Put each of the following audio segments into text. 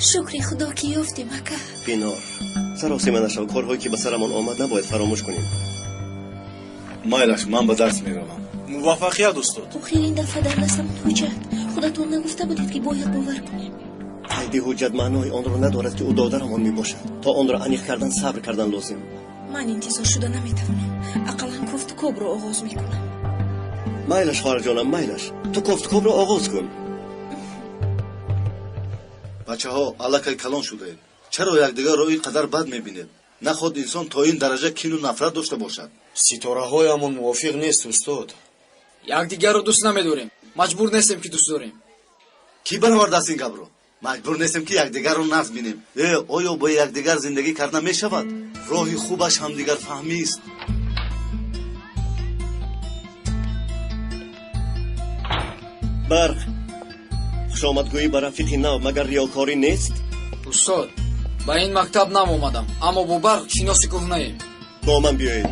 Шукри Худо ки ёфтем, ака. Бинор, саросима нашав. Корҳое ки ба сарамон омад, набояд фаромӯш кунем. Майлаш, ман ба дарс меравам. Муваффақият, устод. Охир ин дафъа дар дастамон ҳуҷҷат. Худатон нагуфта будед, ки бояд бовар кунем? Қайди ҳуҷҷат маънои онро надорад, ки ӯ додарамон мебошад. То онро аниқ кардан сабр кардан лозим. Ман интизор шуда наметавонам. Ақаллан кофтукобро оғоз мекунам. Майлаш, хоҳарҷонам, майлаш, ту кофтукобро оғоз кун. Бачаҳо, аллакай калон шудаед. Чаро якдигарро ин қадар бад мебинед? Наход инсон то ин дараҷа кину нафрат дошта бошад? Ситораҳоямон мувофиқ нест, устод. Якдигарро дӯст намедорем, маҷбур нестем, ки дӯст дорем. Кӣ баровардааст ин гапро? Маҷбур нестем, ки якдигарро нағз бинем. Э, оё бо якдигар зиндагӣ карда мешавад? Роҳи хубаш ҳамдигарфаҳмист. Барқ, хушомадгӯӣ ба рафиқи нав магар риёкорӣ нест? Устод, ба ин мактаб нав омадам, аммо бо Барқ шиноси кӯҳнаем. Бо ман биёед.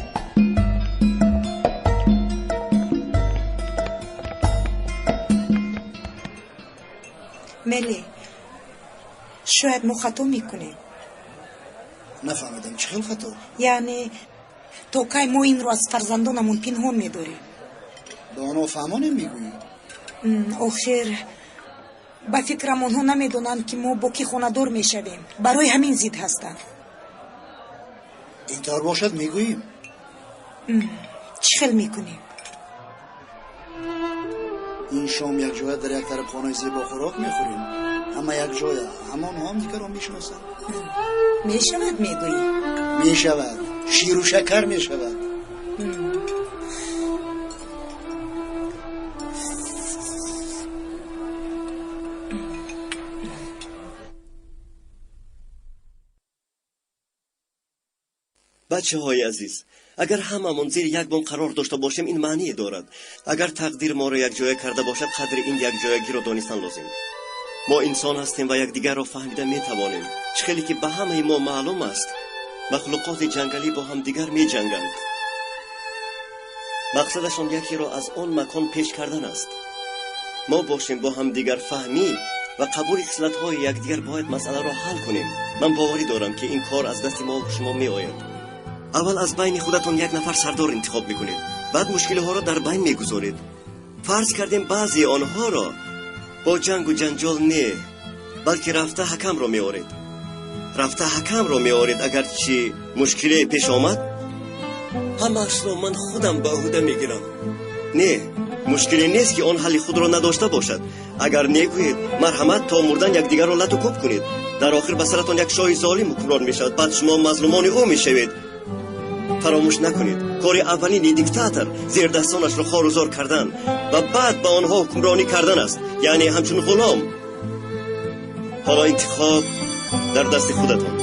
Меле, шояд мо хато мекунем. Нафаҳмидам, чӣ хел хато? Яъне то кай мо инро аз фарзандонамон пинҳон медорем? Ба онҳо фаҳмонем, мегӯӣ? Охир ба фикрам, онҳо намедонанд, ки мо бо кӣ хонадор мешавем. Барои ҳамин зид ҳастанд. Ин тавр бошад, мегӯем. Чӣ хел мекунем? Ин шом якҷоя дар як тарабхонаи зебо хӯрок мехӯрем, ҳама якҷоя. Ҳама онҳо ҳамдигарро мешиносанд. Мешавад, мегӯӣ? Мешавад, ширу шакар мешавад. Бачаҳои азиз, агар ҳамамон зери як бом қарор дошта бошем, ин маъние дорад. Агар тақдир моро якҷоя карда бошад, қадри ин якҷоягиро донистан лозим. Мо инсон ҳастем ва якдигарро фаҳмида метавонем. Чӣ хеле ки ба ҳамаи мо маълум аст, махлуқоти ҷангалӣ бо ҳамдигар меҷанганд. Мақсадашон якеро аз он макон пеш кардан аст. Мо бошем, бо ҳамдигар фаҳмӣ ва қабули хислатҳои якдигар бояд масъаларо ҳал кунем. Ман боварӣ дорам, ки ин кор аз дасти мо шумо меояд. Аввал аз байни худатон як нафар сардор интихоб мекунед, баъд мушкилиҳоро дар байн мегузоред. Фарз кардем, баъзеи онҳоро бо ҷангу ҷанҷол не, балки рафта ҳакамро меоред. Рафта ҳакамро меоред. Агар чӣ мушкиле пеш омад, ҳамаашро ман худам ба ӯҳда мегирам. Не, мушкиле нест, ки он ҳалли худро надошта бошад. Агар негӯед, марҳамат, то мурдан якдигарро лату кӯб кунед. Дар охир ба саратон як шоҳи золим ҳукмрон мешавад, баъд шумо мазлумони ӯ мешавед. Фаромӯш накунед, кори аввалини диктатор зердастонашро хорузор кардан ва баъд ба онҳо ҳукмронӣ кардан аст, яъне ҳамчун ғулом. Ҳоло интихоб дар дасти худатон.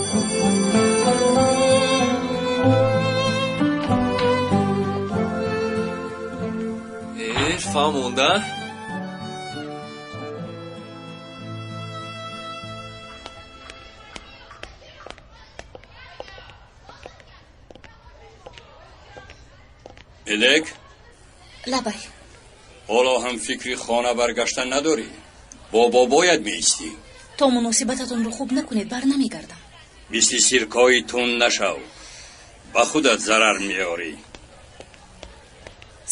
Э, фаҳмонда. Мелек. Лабай. Ҳоло ҳам фикри хона баргаштан надорӣ? Бо бобоят меистӣ. То муносибататонро хуб накунед, бар намегардам. Мисли сиркои тунд нашав, ба худат зарар меорӣ.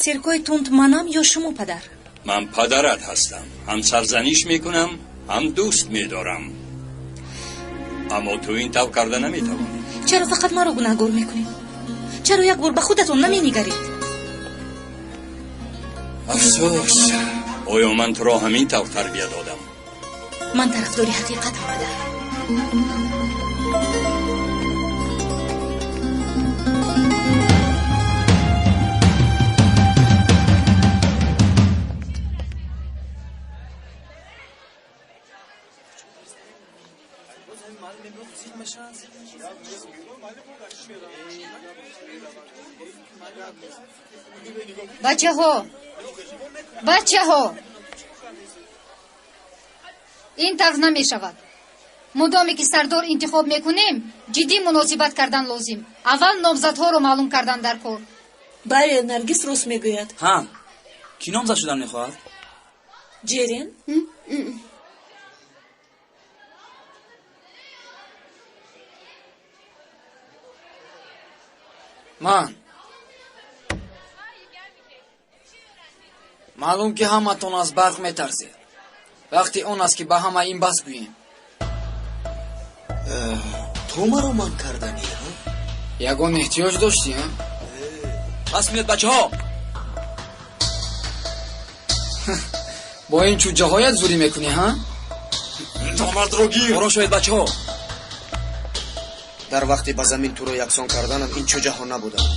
Сиркои тунд манам ё шумо, падар? Ман падарат ҳастам. Ҳам сарзаниш мекунам, ҳам дӯст медорам, аммо ту ин тавр карда наметавонӣ. Чаро фақат маро гунаҳгор мекунед? Чаро як бор ба худатон наменигаред? Афсӯс, оё ман туро ҳамин тавр тарбия додам? Ман тарафдори ҳақиқатам, падар. Бачаҳо, бачаҳо, ин тавр намешавад. Мудоме ки сардор интихоб мекунем, ҷиддӣ муносибат кардан лозим. Аввал номзадҳоро маълум кардан дар кор. Бале, Наргиз рост мегӯяд. Ҳа, кӣ номзад шудан мехоҳад? Ҷерен. Ман. Маълум ки ҳаматон аз барқ метарсед. Вақти он аст, ки ба ҳама ин бас гӯем. Ту маро манъ карданӣ? Ягон эҳтиёҷ доштӣ? Бас меяд, бачаҳо. Бо ин чӯҷаҳоят зурӣ мекунӣ, ҳа? Номардро гир! Ором шавед, бачаҳо. Дар вақти ба замин туро яксон карданам ин чӯҷаҳо набуданд.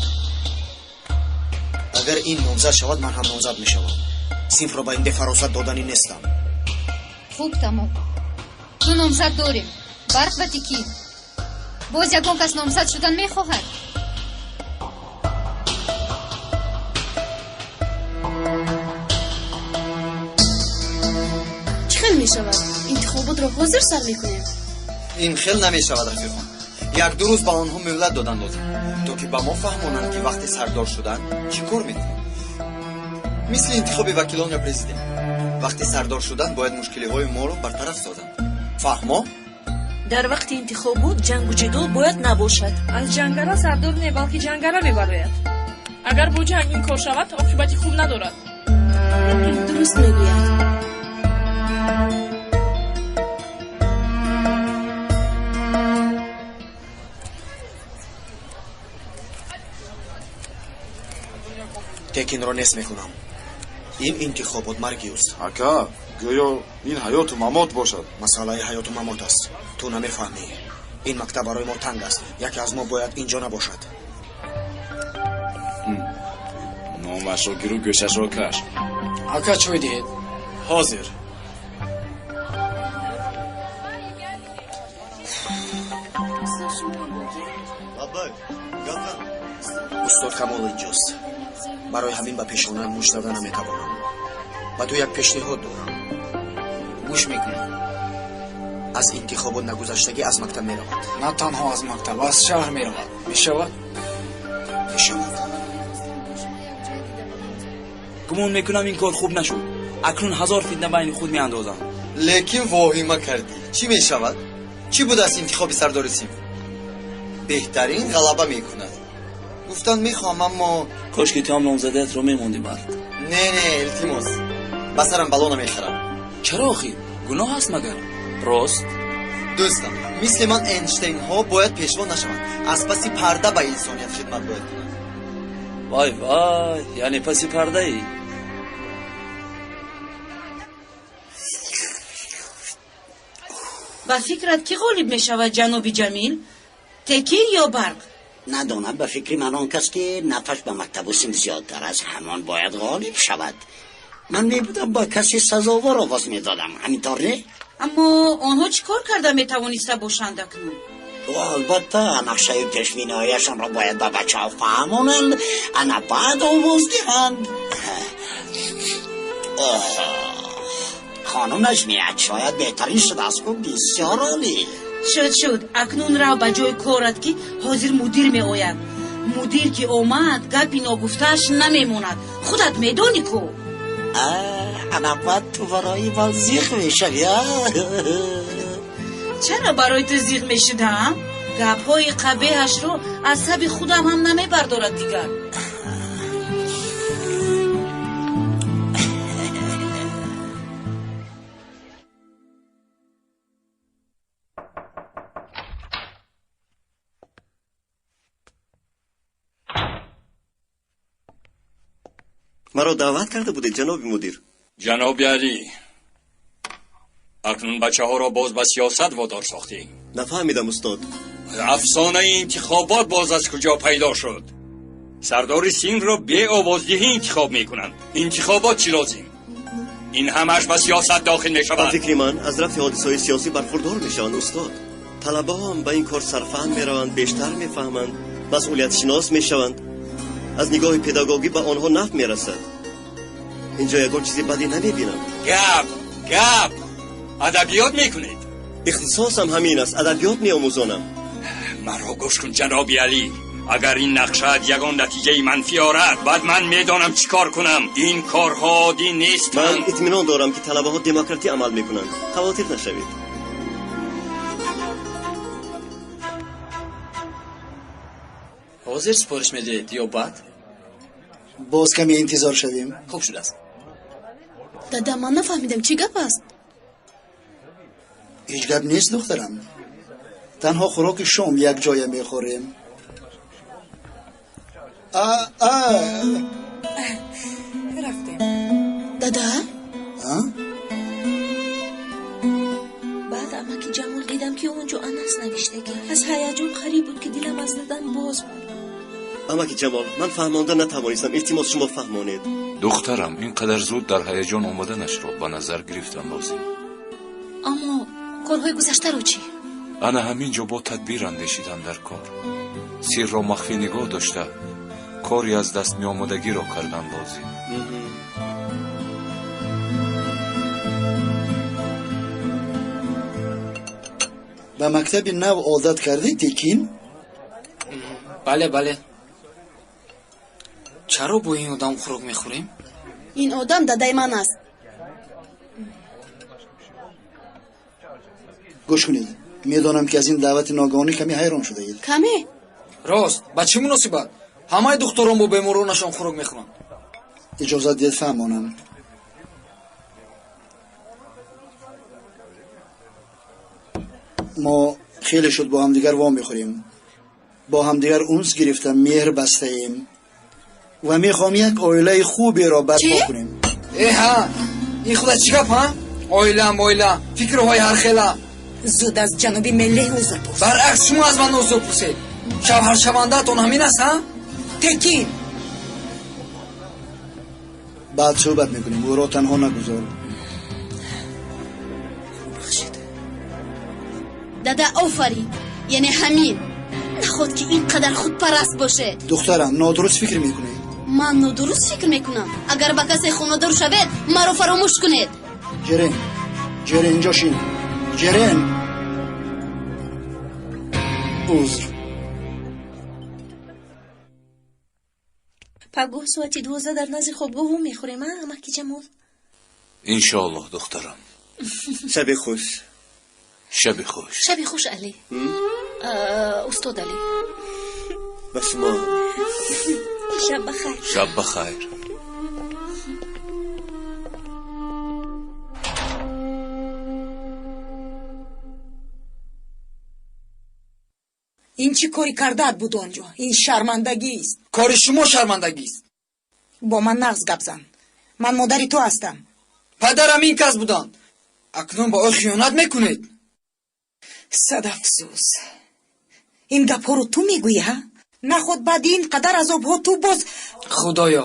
Агар ин номзад шавад, ман ҳам номзад мешавам. Синфро ба ин бефаросат доданӣ нестам. Хуб, тамом. Ду номзад дорем, Барқ ва Тикин. Боз ягон кас номзад шудан мехоҳад? Чӣ хел мешавад? Интихоботро ҳозир сар мекунем? Ин хел намешавад, рафиқон. Як-ду рӯз ба онҳо муҳлат додан лозим, то ки ба мо фаҳмонанд, ки вақти сардор шудан чӣ кор мекунанд. Мисли интихоби вакилон ё президент, вақти сардор шудан бояд мушкилиҳои моро бартараф созанд. Фаҳмо? Дар вақти интихобот ҷангу ҷидол бояд набошад. Аз ҷангара сардор не, балки ҷангара мебарояд. Агар бо ҷанг ин кор шавад, оқибати хуб надорад. Дуруст мегӯяд. Текинро нест мекунам. Ин интихобот марги ӯст. Ака, гӯё ин ҳаёту мамот бошад. Масъалаи ҳаёту мамот аст, ту намефаҳмӣ. Ин мактаб барои мо танг аст. Яке аз мо бояд ин ҷо набошад. Номашро гиру гӯшашро каш. Ака, чой диҳед. Ҳозир. Лаббай, гап. Устод Камол инҷост, барои ҳамин ба пешонаам мушт зада наметавонам. Ба ту як пешниҳод дорам. Гӯш мекунам. Аз интихобот нагузаштагӣ аз мактаб меравад. На танҳо аз мактаб, аз шаҳр меравад. Мешавад? Мешавад. Гумон мекунам, ин кор хуб нашуд. Акнун ҳазор фитна байни худ меандозам. Лекин воҳима кардӣ. Чӣ мешавад? Чӣ будааст интихоби сардори синф? Беҳтарин ғалаба мекунад. Гуфтан мехоҳам, аммо Кошки ту ҳам номзадиятро мемондӣ, Барқ. Не, не, илтимос, ба сарам бало намехарам. Чаро охир? Гуноҳ аст магар? Рост. Дӯстам, мисли ман Эйнштейнҳо бояд пешво нашаванд. Аз паси парда ба инсоният хидмат бояд кунанд. Вай, вай, яъне паси пардаӣ? Ба фикрат, кӣ ғолиб мешавад, ҷаноби Ҷамил? Текин ё Барқ? Надонам, ба фикри ман, он кас ки нафаш ба мактабу синф зиёдтар аст, ҳамон бояд ғолиб шавад. Ман мебудам, ба каси сазовор овоз медодам, ҳаминтавр не? Аммо онҳо чӣ кор карда метавониста бошанд акнун? Албатта, нақшаи пешбиниҳояшонро бояд ба бачаҳо фаҳмонанд, ана баъд овоз диҳанд. Хонум Наҷмия, чоят беҳтарин шудааст ку, бисёр олӣ. Шуд, шуд, акнун рав ба ҷои корат, ки ҳозир мудир меояд. Мудир ки омад, гапи ногуфтааш намемонад, худат медонӣ ку. Ана баъд ту барои ман зиқ мешавӣ. Чаро барои ту зиқ мешудам? Гапҳои қабеҳашро асаби худам ҳам намебардорад дигар. Маро даъват карда будед, ҷаноби мудир? Ҷаноби Алӣ, акнун бачаҳоро боз ба сиёсат водор сохтӣ. Нафаҳмидам, устод. Афсонаи интихобот боз аз куҷо пайдо шуд? Сардори синфро бе овоздиҳӣ интихоб мекунанд. Интихобот чӣ лозим? Ин ҳамаш ба сиёсат дохил Ба мешавад. фикри ман, аз рафти ҳодисаҳои сиёсӣ бархурдор мешаванд, устод. Талабаҳо ҳам ба ин кор сарфаҳм мераванд, бештар мефаҳманд, масъулиятшинос мешаванд. Аз нигоҳи педагогӣ ба онҳо нафъ мерасад. Инҷо ягон чизи бадӣ намебинам. Гап, гап, адабиёт мекунед. Ихтисосам ҳамин аст, адабиёт меомӯзонам. Маро гӯш кун, ҷаноби Алӣ. Агар ин нақшаат ягон натиҷаи манфӣ орад, баъд ман медонам чӣ кор кунам. Ин корҳо оддӣ Ман нестанд. итминон дорам, ки талабаҳо демократӣ амал мекунанд, хавотир нашавед. Ҳозир супориш медиҳед ё баъд? Боз каме интизор шавем. Хуб шудааст. Дада, ман нафаҳмидам, чӣ гап аст? Ҳеҷ гап нест, духтарам. Танҳо хӯроки шом якҷоя мехӯрем. Рафтем. Дада? Баъд амаки Ҷамол дидам, ки он ҷо Анас навиштагӣ. Аз ҳаяҷон қариб буд, ки дилам аз задан боз монд. Амаки Ҷамол, ман фаҳмонда натавонистам. Илтимос, шумо фаҳмонед. Духтарам, ин қадар зуд дар ҳаяҷон омаданашро ба назар гирифтан лозим. Аммо корҳои гузаштаро чӣ? Ана ҳамин ҷо бо тадбир андешидан дар кор. Сирро махфӣ нигоҳ дошта, кори аз даст меомадагиро кардан лозим. Ба мактаби нав одат кардӣ, Текин? Бале, бале. Чаро бо ин одам хӯрок мехӯрем? Ин одам дадаи ман аст. Гӯш кунед, медонам, ки аз ин даъвати ногаҳонӣ каме ҳайрон шудаед. Каме? Рост, ба чӣ муносибат? Ҳамаи духтурон бо беморонашон хӯрок мехӯранд. Иҷозат диҳед фаҳмонам. Мо хеле шуд бо ҳамдигар во мехӯрем, бо ҳамдигар унс гирифта меҳр бастаем ва мехоҳам як оилаи хуберо барпо кунем. Э ҳа, ин худа чӣ гап, ҳа? Оила, моила, фикрҳои ҳархела. Зуд аз ҷаноби Меллеҳ узр пурс. Баръакс, шумо аз ман узр пурсед. Шавҳаршавандаатон ҳамин аст, ҳа? Текин! Баъд суҳбат мекунем, ӯро танҳо нагузор. Бахшед. Дада, офарин, яъне ҳамин. Наход ки ин қадар худпараст бошед. Духтарам, нодуруст фикр мекунӣ. Ман нодуруст фикр мекунам. Агар ба касе хонадор шавед, маро фаромӯш кунед. Ҷерен, Ҷерен, инҷо шин. Ҷерен, узр. Пагоҳ соати 12 дар назди хобгоҳ ву мехӯрем, а, амаки Ҷамол? Иншоаллоҳ, духтарам. Шаби хуш. Шаби хуш. Шаби хуш, Али. Устод Али. Ба шумо. Шаб бахайр. Шаб бахайр. Ин чӣ кори кардаат буд он ҷо? Ин шармандагист. Кори шумо шармандагист. Бо ман нағз гап зан. Ман модари ту ҳастам. Падарам ин кас буданд. Акнун ба ӯ хиёнат мекунед. Сад афсӯс. Ин гапҳоро ту мегӯӣ, ҳа? Наход баъди ин қадар азобҳо ту боз. Худоё,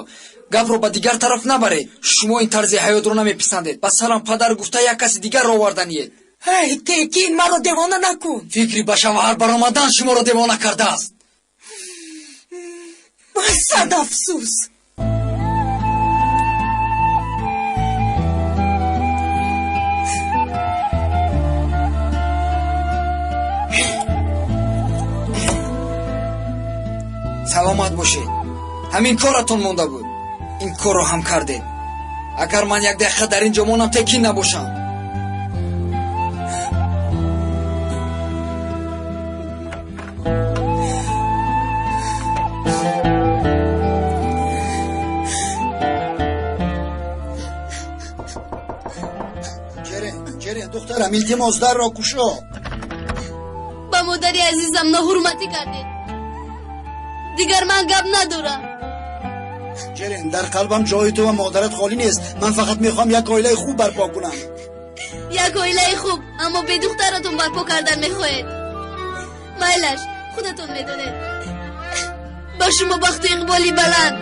гапро ба дигар тараф набаред. Шумо ин тарзи ҳаётро намеписандед. Ба сарам падар гуфта як каси дигарро оварданиед. Эй, Текин, маро девона накун. Фикри ба шавҳар баромадан шуморо девона кардааст. Сад афсӯс. Саломат бошед. Ҳамин коратон монда буд. Ин корро ҳам кардед. Агар ман як дақиқа дар ин ҷо монам, Текин набошам. Ҷерен, Ҷерен, духтарам, илтимос, дарро кушо. Ба модари азизам ноҳурматӣ кардед. Дигар ман гап надорам. Ҷерен, дар қалбам ҷои ту ва модарат холӣ нест. Ман фақат мехоҳам як оилаи хуб барпо кунам. Як оилаи хуб, аммо бе духтаратон барпо кардан мехоҳед. Майлаш, худатон медонед. Ба шумо бахту иқболи баланд.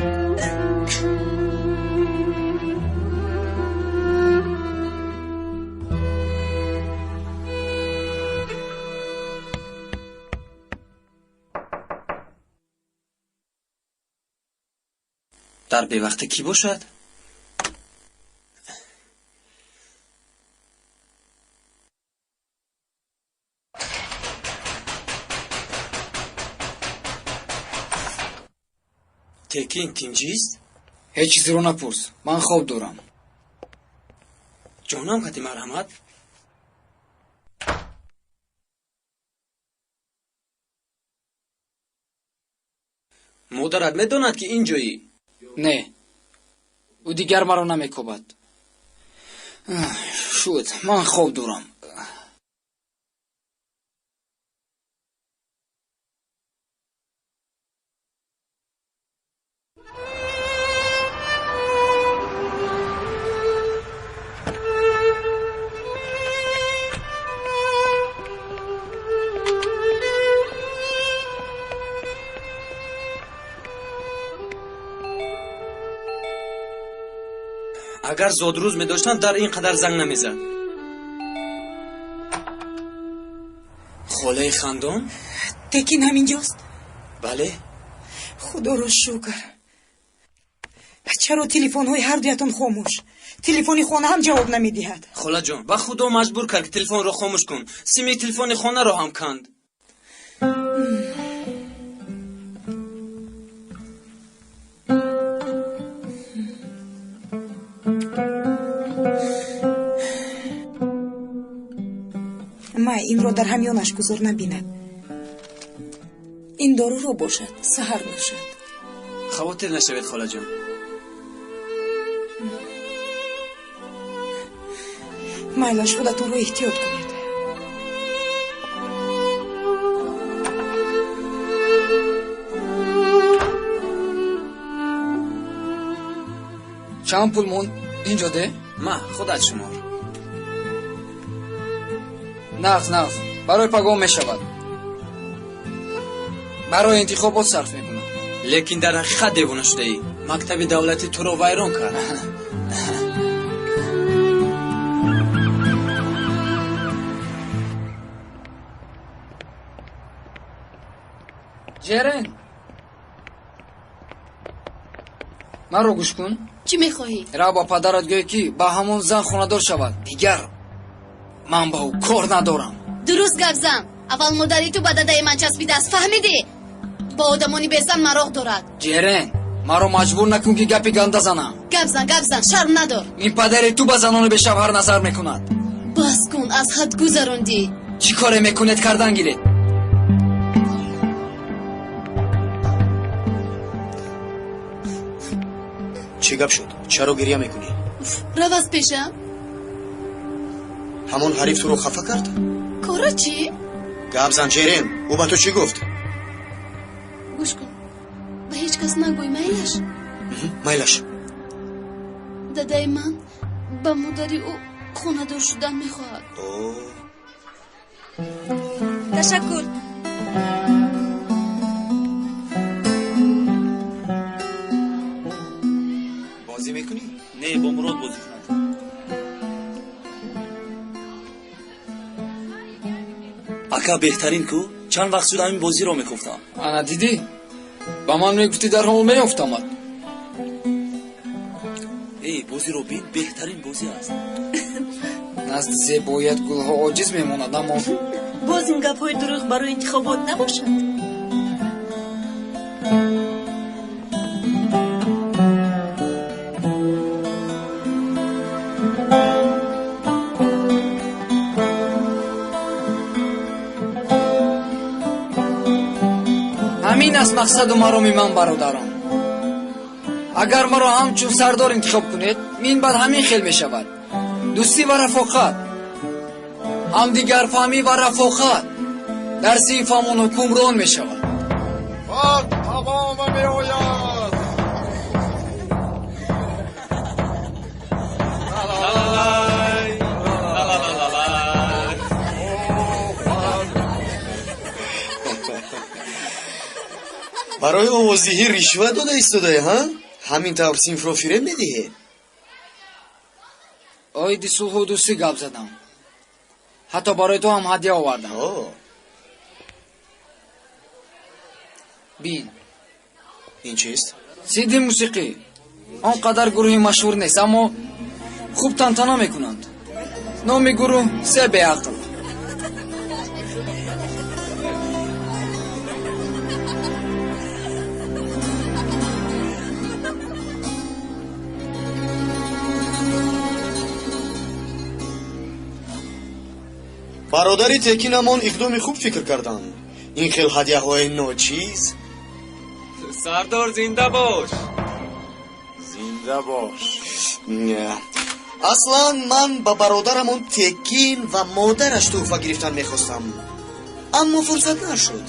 Дар бевақта кӣ бошад? Текин тинҷист? Ҳеҷ чизеро напурс, ман хоб дорам. Ҷонам кати марҳамат. Модарат медонад, ки ин ҷоӣ? Не, ӯ дигар маро намекобад. Шуд, ман хоб дорам. Агар зодрӯз медоштам, дар ин қадар занг намезад. Холаи Хандон? Текин ҳаминҷост? Бале. Худоро шукр. Чаро телефонҳои ҳардуятон хомӯш? Телефони хона ҳам ҷавоб намедиҳад. Холаҷон, ба Худо маҷбур кард, ки телефонро хомӯш кун. Сими телефони хонаро ҳам канд. Ма, инро дар ҳамёнаш гузор, набинад. Ин доруро бошад, саҳар нӯшад. Хавотир нашавед, холаҷон. Майлаш, худатонро эҳтиёт кунед. Чанд пул монд инҷо де? Ма, худат шумор. Нағз, нағз, барои пагоҳ мешавад. Барои интихобот сарф мекунам. Лекин дар ҳақиқат девона шудаӣ. Мактаби давлатӣ туро вайрон кард. Ҷерен, маро гӯш кун. Чӣ мехоҳӣ? Рав ба падарат гӯй, ки ба ҳамон зан хонадор шавад. Дигар ман ба ӯ кор надорам. Дуруст гап зан. Аввал модари ту ба дадаи ман часпидааст, фаҳмидӣ? Бо одамони безан мароқ дорад. Ҷерен, маро маҷбур накун, ки гапи ганда занам. Гап зан, гап зан, шарм надор. Ин падари ту ба занони бешавҳар назар мекунад. Бас кун, аз ҳад гузарондӣ. Чӣ коре мекунед, кардан гиред. Чӣ гап шуд? Чаро гирья мекунӣ? Рав аз пешам. Ҳамон ҳариф туро хафа кард? Кора чӣ? Гап зан, Ҷерен, ӯ ба ту чӣ гуфт? Гӯш кун, ба ҳеҷ кас нагӯй, майлаш? Майлаш. Дадаи ман ба модари ӯ хонадор шудан мехоҳад. Ташаккур. Бозӣ мекунӣ? Не, бо Мурод бозӣ кунад. Ака, беҳтарин ку. Чанд вақт шуд, ҳамин бозиро мекуфтам. Ана дидӣ, ба ман мегуфтӣ, дар ҳол меёфтамад. Эй, бозиро бин, беҳтарин бозӣ аст. Назди зебоият гулҳо оҷиз мемонад, аммо Боз ин гапҳои дурӯғ барои интихобот набошад? Ҳамин аст мақсаду мароми ман, бародарон. Агар маро ҳамчун сардор интихоб кунед, мин баъд ҳамин хел мешавад: дӯстӣ ва рафоқат, ҳамдигарфаҳмӣ ва рафоқат дар синфамон ҳукмрон мешавад. Мард тамома меояд. Барои овоздиҳӣ ришва дода истодаӣ, ҳа? Ҳамин тавр синфро фиреб медиҳӣ? Оиди сулҳу дӯстӣ гап задам. Ҳатто барои ту ҳам ҳадя овардам. Бин. Ин чист? Сиди мусиқӣ. Он қадар гурӯҳи машҳур нест, аммо хуб тантана мекунанд. Номи гурӯҳ Се беақл. Бародари Текинамон иқдоми хуб фикр карданд. Ин хел ҳадяҳои ночиз. Сардор, зинда бош! Зинда бош! Аслан ман ба бародарамон Текин ва модараш тӯҳфа гирифтан мехостам, аммо фурсат нашуд.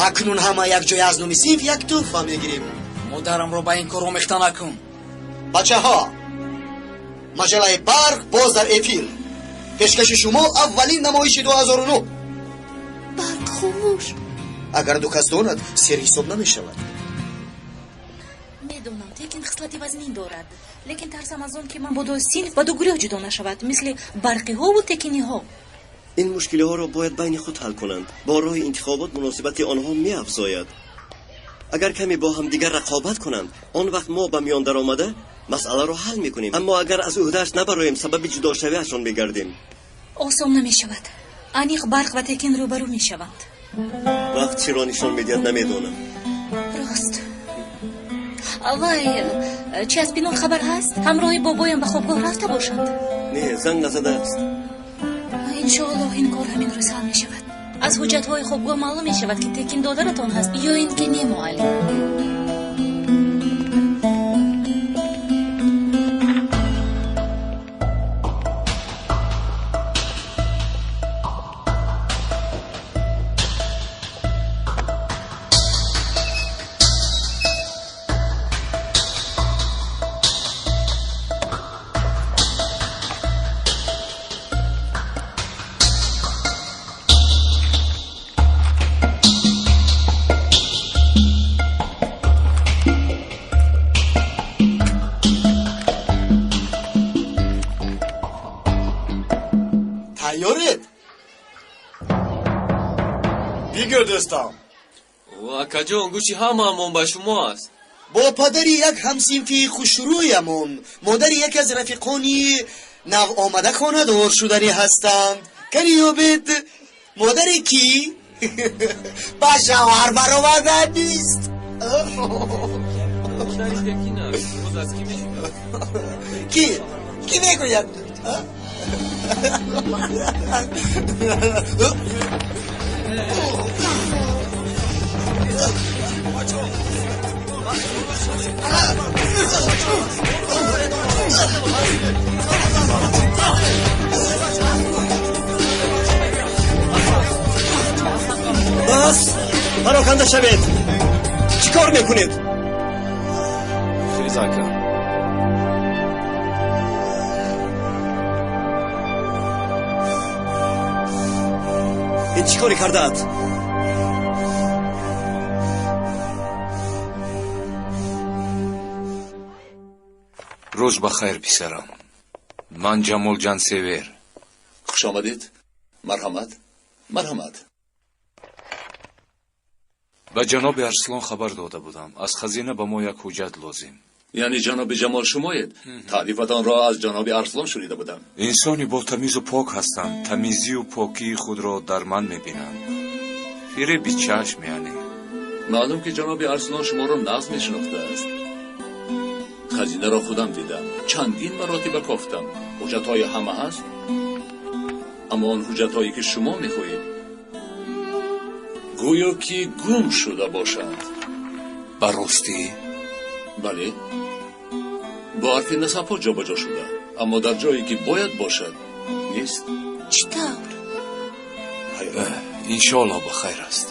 Акнун ҳама якҷоя аз номи синф як тӯҳфа мегирем. Модарамро ба ин кор омехта накун. Бачаҳо, маҷаллаи Барқ боз дар эфир. Пешкаши шумо аввалин намоиши 2009. Барқ хомӯш. Агар ду кас донад, сер ҳисоб намешавад. Медонам, Текин хислати вазнин дорад, лекин тарсам аз он, ки мабодо синф ба ду гурӯҳ ҷудо нашавад, мисли барқиҳову текиниҳо. Ин мушкилиҳоро бояд байни худ ҳал кунанд. Бо роҳи интихобот муносибати онҳо меафзояд. Агар каме бо ҳамдигар рақобат кунанд, он вақт мо ба миён даромада масъаларо ҳал мекунем. Аммо агар аз ӯҳдааш набароем, сабаби ҷудошавиашон мегардем. Осон намешавад. Аниқ Барқ ва Текин рӯбарӯ мешаванд. Вақт чиро нишон медиҳад, намедонам. Рост. Вай, чи аз Пинон хабар ҳаст? Ҳамроҳи бобоям ба хобгоҳ рафта бошанд? Не, занг назадааст. Иншоаллоҳ, ин кор ҳамин рӯз ҳал мешавад. Аз ҳуҷҷатҳои хобгоҳ маълум мешавад, ки Текин додаратон ҳаст ё ин ки не, муаллим. Тайёред? Бигӯ, дӯстам. Акаҷон, гӯши ҳамаамон ба шумо аст. Бо падари як ҳамсинфии хушрӯямон модари яке аз рафиқони навомада хонадор шуданӣ ҳастанд. Канӣ ёбед, модаре кӣ ба шавҳар баромада нест. Модари Текин аст. Боз аз кӣ мешунавед? Кӣ кӣ мегӯяд? Бас, пароканда шавед! Чӣ кор мекунед? Хез, ака. Ин чӣ коре кардаат? Рӯз ба хайр, писарам. Ман Ҷамол Ҷансевер. Хуш омадед. Марҳамат, марҳамат. Ба ҷаноби Арслон хабар дода будам. Аз хазина ба мо як ҳуҷҷат лозим. Яъне ҷаноби Ҷамол шумоед? Таърифатонро аз ҷаноби Арслон шунида будам. Инсони бо тамизу пок ҳастанд. Тамизию покии худро дар ман мебинанд. Фиреби чашм, яъне. Маълум, ки ҷаноби Арслон шуморо нағз мешинохтааст. Хазинаро худам дидам, чандин маротиба кофтам. Ҳуҷҷатҳои ҳама ҳаст, аммо он ҳуҷҷатҳое, ки шумо мехоҳед, гӯё ки гум шуда бошанд. Ба ростӣ? Бале, бо ҳарфи насабҳо ҷобаҷо шуда, аммо дар ҷое, ки бояд бошад, нест. Чӣ тавр? Иншоаллоҳ, ба хайр аст.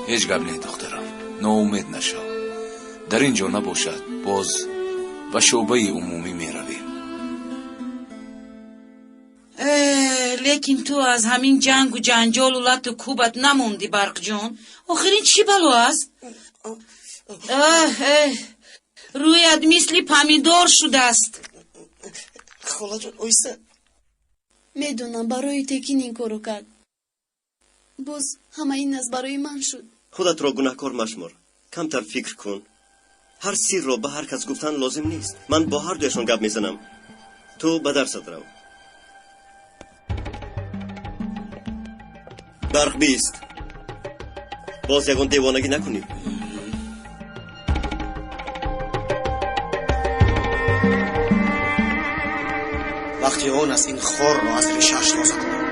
Ҳеҷ гап не, духтарам, ноумед нашав. Дар ин ҷо набошад, боз ба шӯъбаи умумӣ меравем. Лекин ту аз ҳамин ҷангу ҷанҷолу лату кӯбат намондӣ, Барқҷон. Охир, ин чӣ бало аст? Рӯят мисли помидор шудааст. Холаҷон, оҳиста. Медонам, барои Текин ин корро кард. Боз ҳама ин аз барои ман шуд. Худатро гунаҳкор машмор. Камтар фикр кун. Ҳар сирро ба ҳар кас гуфтан лозим нест. Ман бо ҳар дуяшон гап мезанам. Ту ба дарсат рав. Барқ, бист. Боз ягон девонагӣ накунӣ. Вақти он аст, ин хорро аз решааш тоза кунем.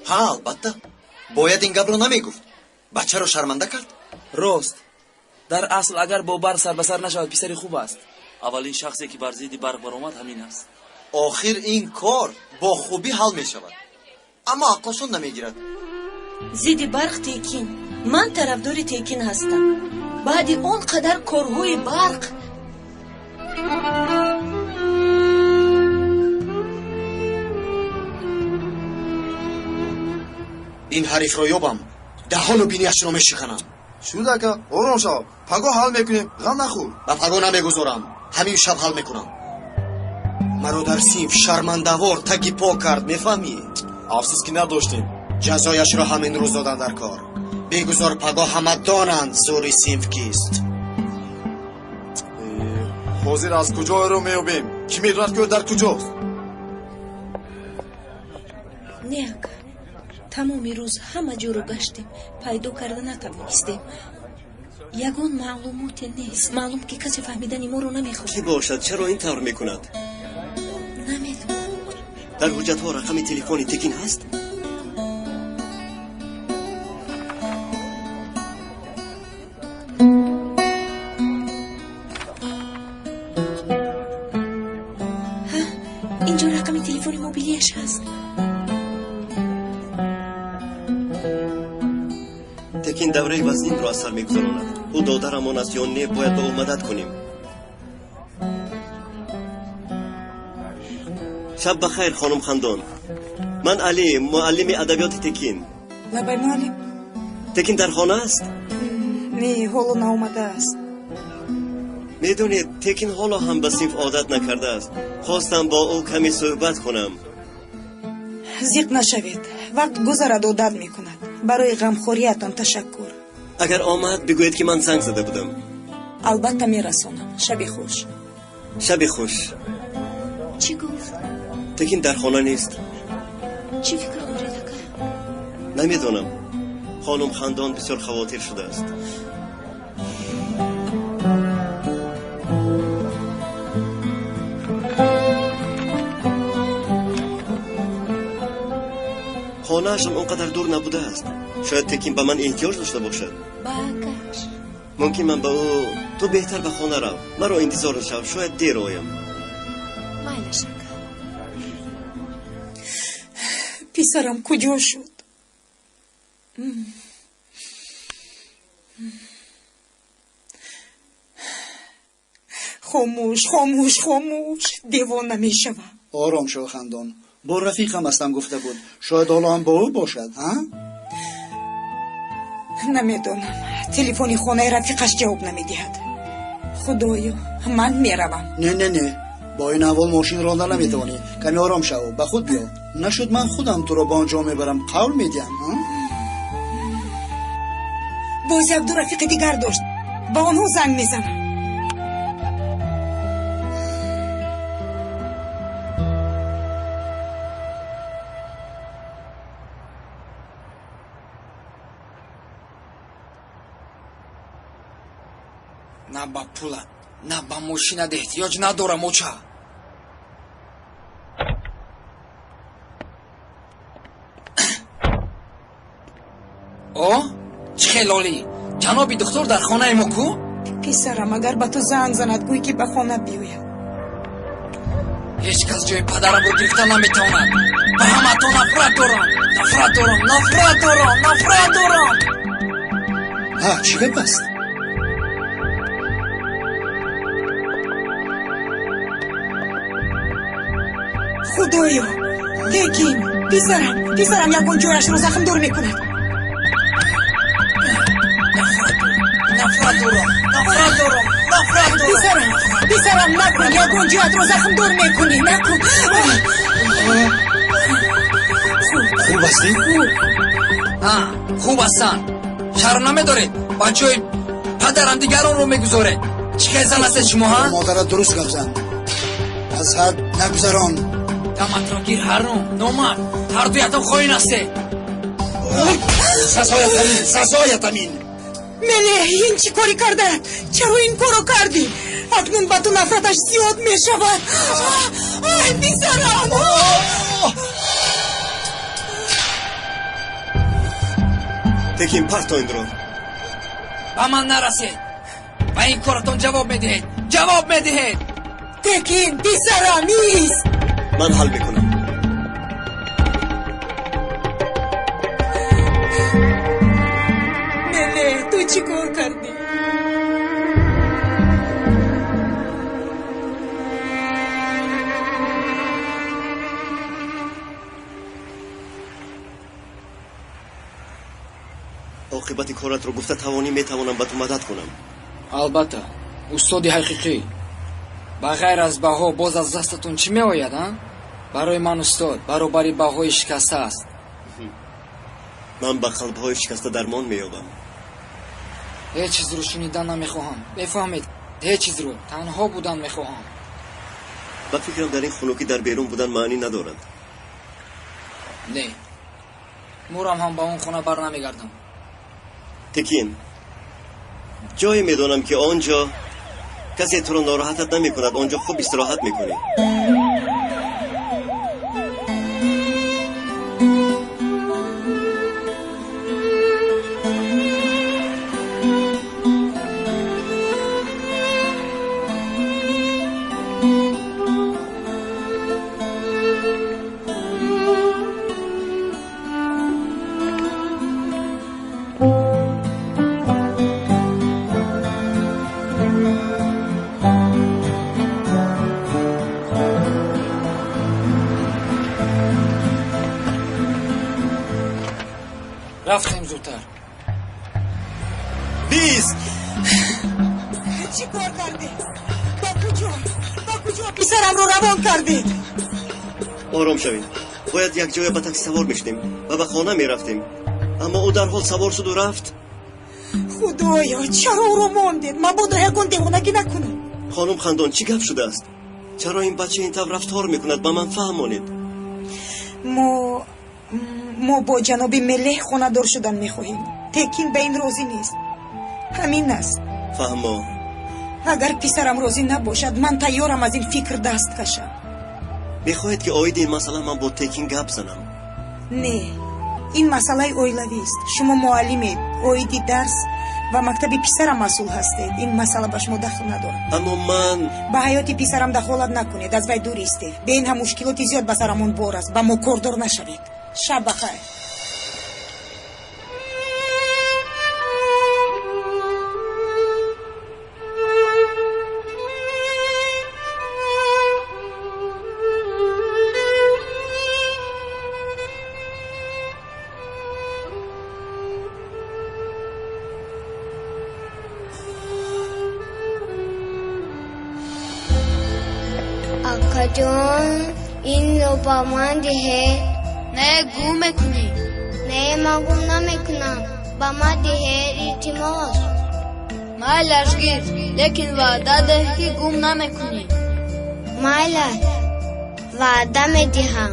Ҳа, албатта, бояд ин гапро намегуфт. Бачаро шарманда кард. Рост, дар асл агар бо барқ сар ба сар нашавад, писари хуб аст. Аввалин шахсе ки бар зидди барқ баромад, ҳамин аст. Охир ин кор бо хубӣ ҳал мешавад, аммо ақлашон намегирад. Зидди барқ Текин. Ман тарафдори Текин ҳастам. Баъди он қадар корҳои барқ. Ин ҳарифро ёбам, даҳону биниашро мешиканам. Шуд, ака, ором шав, пагоҳ ҳал мекунем, ғам нахӯр. Ба пагоҳ намегузорам, ҳамин шаб ҳал мекунам. Маро дар синф шармандавор таги по кард, мефаҳмӣ? Афсӯс, ки надоштем. Ҷазояшро ҳамин рӯз додан дар кор. Бегузор пагоҳ ҳама донанд, зӯри синф кист. Ҳозир аз куҷо ӯро меёбем? Кӣ медонад, ки ӯ дар куҷост? Не, ака, тамоми рӯз ҳама ҷоро гаштем, пайдо карда натавонистем. Ягон маълумоте нест. Маълум, ки касе фаҳмидани моро намехоҳад. Кӣ бошад? Чаро ин тавр мекунад? Намедонам. Дар ҳуҷҷатҳо рақами телефони Текин ҳаст? Ҳа, инҷо рақами телефони мобилиаш ҳаст. Текин давраи вазнинро аз сар мегузаронад. Ӯ додарамон аст ё не, бояд ба ӯ мадад кунем. Шаб ба хайр, хонум Хандон. Ман Али, муаллими адабиёти Текин. Лабай, муаллим. Текин дар хона аст? Не, ҳоло наомадааст. Медонед, Текин ҳоло ҳам ба синф одат накардааст. Хостам бо ӯ каме суҳбат кунам. Зиқ нашавед, вақт гузарад, одат мекунад. Барои ғамхориятон ташаккур. Агар омад, бигӯед, ки ман занг зада будам. Албатта, мерасонам. Шаби хуш. Шаби хуш. Чӣ гуфт? Текин дар хона нест. Чӣ фикр доред, ака? Намедонам, хонум Хандон бисёр хавотир шудааст. Хонаашон он қадар дур набудааст. Шояд Текин ба ман эҳтиёҷ дошта бошад. Ба акаш. Мумкин ман ба ӯ: «Ту беҳтар ба хона рав, маро интизор нашав, шояд дер оям». Майлаш, ака. Писарам куҷо шуд? Хомӯш, хомӯш, хомӯш, девона мешавам. Ором шав, Хандон. Бо рафиқам ҳастам, гуфта буд. Шояд ҳоло ҳам бо ӯ бошад, а? Намедонам, телефони хонаи рафиқаш ҷавоб намедиҳад. Худоё, ман меравам. Не, не, не, бо ин аҳвол мошин ронда наметавонӣ. Каме ором шав, ба худ биё. Нашуд, ман худам туро ба он ҷо мебарам, қавл медиҳам. Боз як ду рафиқи дигар дошт, ба онҳо занг мезанам. На ба пулат, на ба мошинат эҳтиёҷ надорам, оча. О, чӣ хел олӣ! Ҷаноби духтур дар хонаи мо ку? Писарам, агар ба ту занг занад, гӯй, ки ба хона биёяд. Ҳеҷ кас ҷои падарамро гирифта наметавонад. Ба ҳаматон нафрат дорам, нафрат дорам, нафрат дорам, нафрат дорам. Ҳа, чӣ гап аст? Худоё, Текин, писарам, писарам ягон ҷояшро захмдор мекунад. Нафрат дорам, нафрат дорам, нафрат дорам. Писарам, писарам, накун, ягон ҷоятро захмдор мекунӣ, накун. Хуб ҳастӣ? Ҳа, хуб ҳастам. Шарм намедоред, ба ҷои падарам дигаронро мегузоред? Чӣ хел зан ҳастед шумо, ҳа? Модарат дуруст гап зан, аз ҳад нагузарон. Даматро гир, ҳаром, номард! Ҳардуятон хоин ҳастед. Сазоят амин, сазоят амин. Меле, ин чӣ корӣ кардаат? Чаро ин корро кардӣ? Акнун ба ту нафраташ зиёд мешавад. Ай, писарам! Текин, парто инро. Ба ман нарасед. Ба ин коратон ҷавоб медиҳед, ҷавоб медиҳед. Текин, писарам, ист. Ман ҳал мекунам. Меле, ту чӣ кор кардӣ? Оқибати коратро гуфта тавонӣ, метавонам ба ту мадад кунам. Албатта, устоди ҳақиқӣ. Ба ғайр аз баҳо боз аз дастатон чӣ меояд, а? Барои ман устод баробари баҳои шикаста аст. Ман ба қалбҳои шикаста дармон меёбам. Ҳеҷ чизро шунидан намехоҳам, мефаҳмед? Ҳеҷ чизро. Танҳо будан мехоҳам. Ба фикрам, дар ин хунукӣ дар берун будан маънӣ надорад. Не, мурам ҳам ба он хона бар намегардам. Текин, ҷое медонам, ки он ҷо касе туро нороҳатат намекунад. Он ҷо хуб истироҳат мекунӣ. Рафтем зудтар. Бист. Чӣ кор кардед? Ба куҷо, ба куҷо писарамро равон кардед? Ором шавед. Бояд якҷоя ба такси савор мешудем ва ба хона мерафтем, аммо ӯ дарҳол савор шуду рафт. Худоё, чаро ӯро мондед? Мабодо ягон девонагӣ накунад. Хонум Хандон, чӣ гап шудааст? Чаро ин бача ин тавр рафтор мекунад? Ба ман фаҳмонед. Мо бо ҷаноби Мелеҳ хонадор шудан мехоҳем. Текин ба ин розӣ нест, ҳамин аст. Фаҳмо. Агар писарам розӣ набошад, ман тайёрам аз ин фикр даст кашам. Мехоҳед, ки оиди ин масъала ман бо Текин гап занам? Не, ин масъалаи оилавист. Шумо муаллимед, оиди дарс ва мактаби писарам масъул ҳастед. Ин масъала ба шумо дахл надорад. Аммо ман Ба ҳаёти писарам дахолат накунед, аз вай дур истед. Бе ин ҳам мушкилоти зиёд ба сарамон бор аст, ба мо кордор нашавед. Шаб бахайр. Акаҷон, инро ба ман диҳед. Не, гум мекунӣ. Не, ман гум намекунам, ба ман диҳед, илтимос. Майлаш, гир, лекин ваъда деҳ, ки гум намекунӣ. Майлаш, ваъда медиҳам.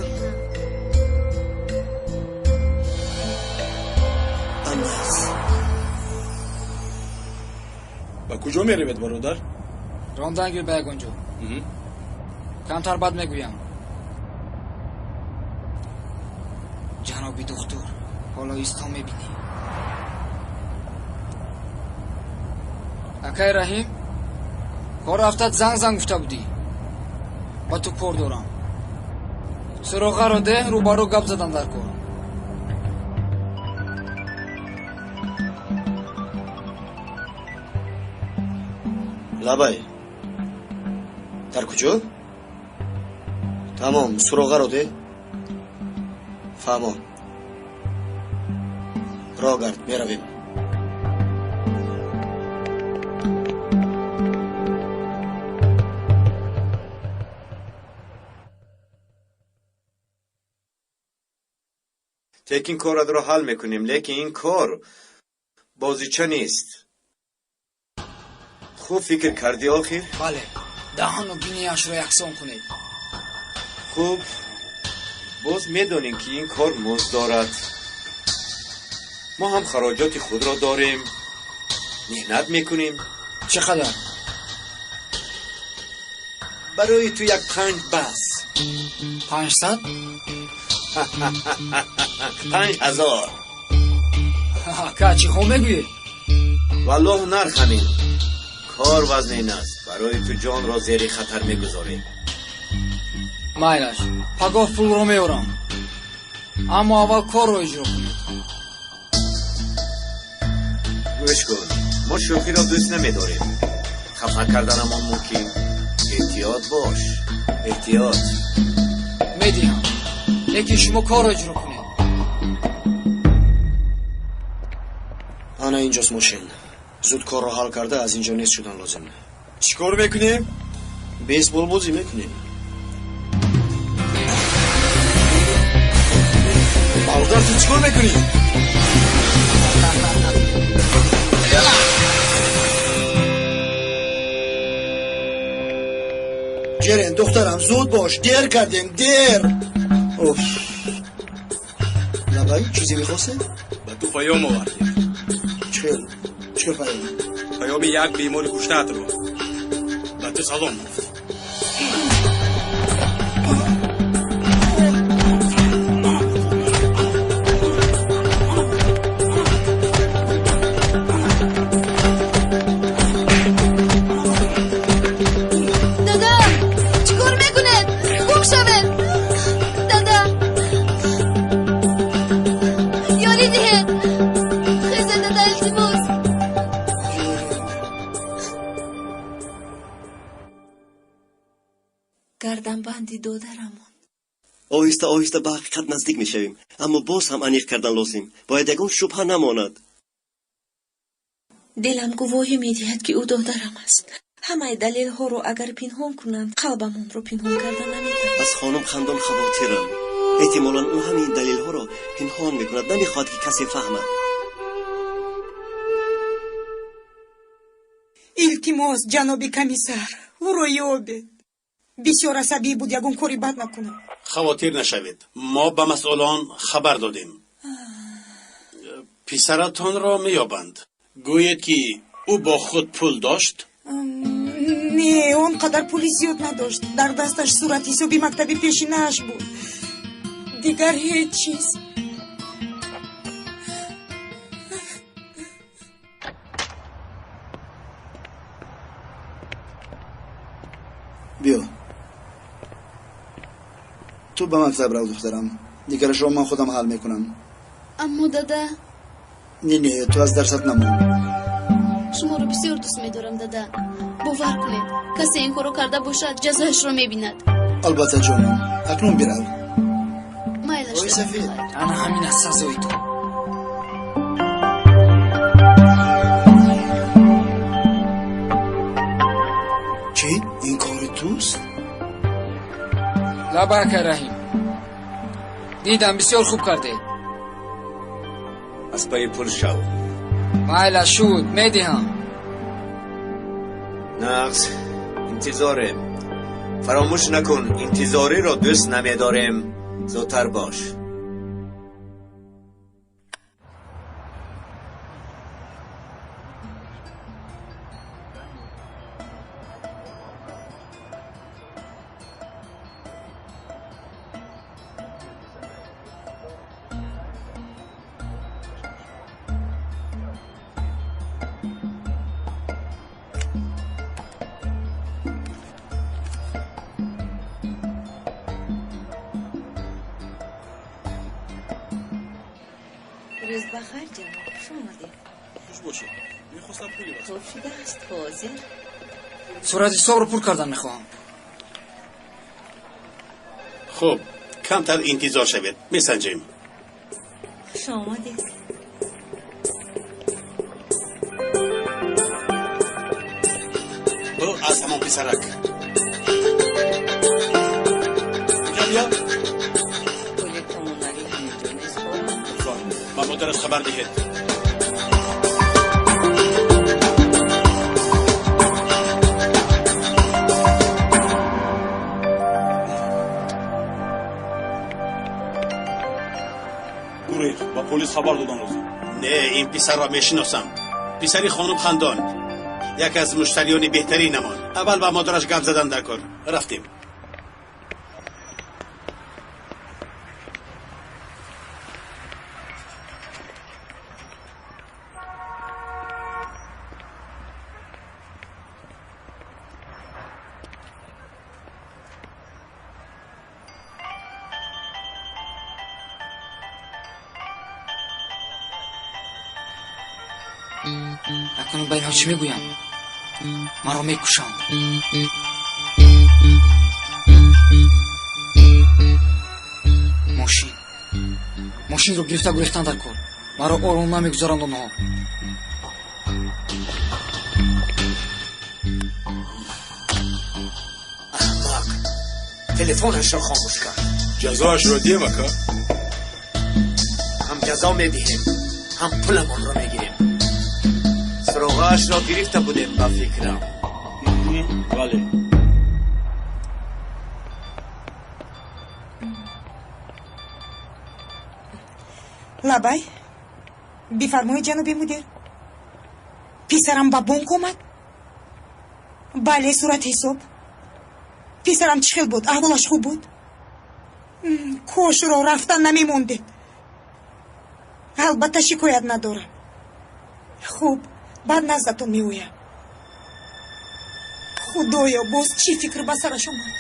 Анас. Ба куҷо меравед, бародар? Рондан гир ба ягон ҷо. Камтар бад мегӯям. Ҷаноби духтур, ҳоло исто мебинӣ. Акай Раҳим, кор рафтат, занг занг гуфта будӣ. Ба ту кор дорам. Суроғаро деҳ, рӯбарӯ гап задан дар кор. Лабай, дар куҷо? Тамом, суроғаро деҳ. Фаҳмо, роҳ гард, меравем. Текин, коратро ҳал мекунем, лекин ин кор бозича нест. Хуб фикр кардӣ охир? Бале, даҳану бинияшро яксон кунед. Хуб, боз медонем, ки ин кор музд дорад. Мо ҳам хароҷоти худро дорем, меҳнат мекунем. Чӣ қадар? Барои ту як панҷ бас. 500? 5000. Ака, чӣ хо мегӯед? Валлоҳ, нарх ҳамин. Кор вазнин аст. Барои ту ҷонро зери хатар мегузорем. Майлаш, пагоҳ пулро меорам, аммо аввал корро иҷро кунед. Гӯш кун, мо шӯхиро дӯст намедорем. Хафа карданамон мумкин. Эҳтиёт бош, эҳтиёт. Медиҳам, лекин шумо корро иҷро кунед. Ана инҷост мошин. Зуд корро ҳал карда, аз инҷо нест шудан лозим. Чӣ кор мекунем? Бейсбол бозӣ мекунем. Бародар, ту чӣ кор мекунӣ? Ҷерен, духтарам, зуд бош, дер кардем, дер. Уф. Лабай, чизе мехостед? Ба ту паём овардем. Чӣ хел? Чӣ хел паём? Паёми як бемори гуштаатро. Ба ту салом гуфт. Дада, чӣ кор мекунед? Гум шавед! Дада, ёрӣ диҳед! Хезе, дада, илтимос! Гарданбанди додарамон. Оҳиста оҳиста ба ҳақиқат наздик мешавем, аммо боз ҳам аниқ кардан лозим. Бояд ягон шубҳа намонад. Дилам гувоҳӣ медиҳад, ки ӯ додарам аст. Ҳамаи далелҳоро агар пинҳон кунанд, қалбамонро пинҳон карда наметавонанд. Аз хонум Хандон хавотирам. Эҳтимолан ӯ ҳамин далелҳоро пинҳон мекунад, намехоҳад, ки касе фаҳмад. Илтимос, ҷаноби комиссар, ӯро ёбед. Бисёр асабӣ буд, ягон кори бад накунад. Хавотир нашавед, мо ба масъулон хабар додем, писаратонро меёбанд. Гӯед, ки ӯ бо худ пул дошт? Не, он қадар пули зиёд надошт. Дар дасташ суратҳисоби мактаби пешинааш буд, дигар ҳеҷ чиз. Биё, ту ба мактаб рав, духтарам, дигарашро ман худам ҳал мекунам. Аммо, дада. Не, не, ту аз дарсат намон. Шуморо бисёр дӯст медорам, дада. Бовар кунед, касе ин корро карда бошад, ҷазояшро мебинад. Албатта, ҷонам, акнун бирав. Майлаш. Ой, сафед. Ана ҳамин аст сазои ту. Чӣ, ин кори туст? Лабай, акай Раҳим, дидам, бисёр хуб кардед. Аз пайи пул шав. Майла, шуд, медиҳам. Нағз, интизорем. Фаромӯш накун, интизориро дӯст намедорем. Зудтар бош. Рӯз ба хайр, ҷаноб, хуш омадед. Хуш бошед. Мехостам пули вас. Хуб шудааст, ҳозир. Сурати ҳисобро пур кардан мехоҳам. Хуб, камтар интизор шавед, месанҷем. Хуш омадед. Бу аз ҳамон писарак. Инҷо биё. Пули коммуналӣ ҳаминҷо меспорам. Ба модараш хабар диҳед. Гурехт, ба полис хабар додан лозим. Не, ин писарро мешиносам. Писари хонум Хандон, яке аз муштариёни беҳтаринамон. Аввал ба модараш гап задан дар кор. Рафтем. Акнун ба инҳо чӣ мегӯям? Маро мекушанд. Мошин, мошинро гирифта гурехтан дар кор. Маро ором намегузоранд онҳо. Аҳмақ, телефонашро хомӯш кард. Ҷазоашро диҳем, ака. Ҳам ҷазо медиҳем, ҳам пуламонро мегирем. Суроғаашро гирифта будем, ба фикрам. Бале. Лабай, бифармоед, ҷаноби мудир. Писарам ба бонк омад? Бале, сурат ҳисоб. Писарам чӣ хел буд? Аҳволаш хуб буд? Кошро рафта намемондед. Албатта, шикоят надорам. Хуб, баъд наздатон меоям. Худоё, боз чӣ фикр ба сараш омад?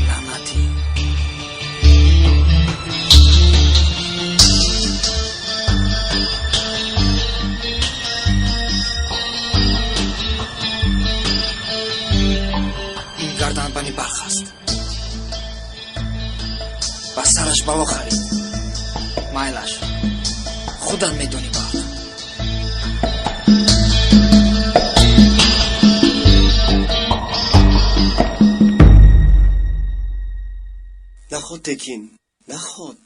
Лаънатӣ! Ин гарданбани барқ аст. Ба сараш бало харид. Майлаш, худат медонӣ, барқ. Наход, Текин, наход.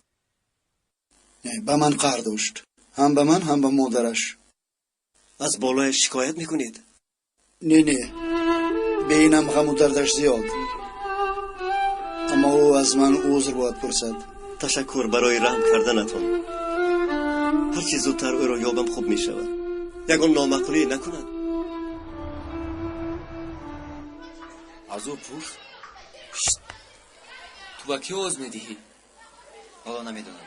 Не, ба ман қаҳр дошт, ҳам ба ман, ҳам ба модараш. Аз болояш шикоят мекунед? Не, не, бе инам ғаму дардаш зиёд, аммо ӯ аз ман узр бояд пурсад. Ташаккур барои раҳм карданатон. Ҳарчи зудтар ӯро ёбам, хуб мешавад. Ягон номаъқулӣ накунад. Аз ӯ пурс. Ту ба кӣ овоз медиҳӣ? Ҳоло намедонам.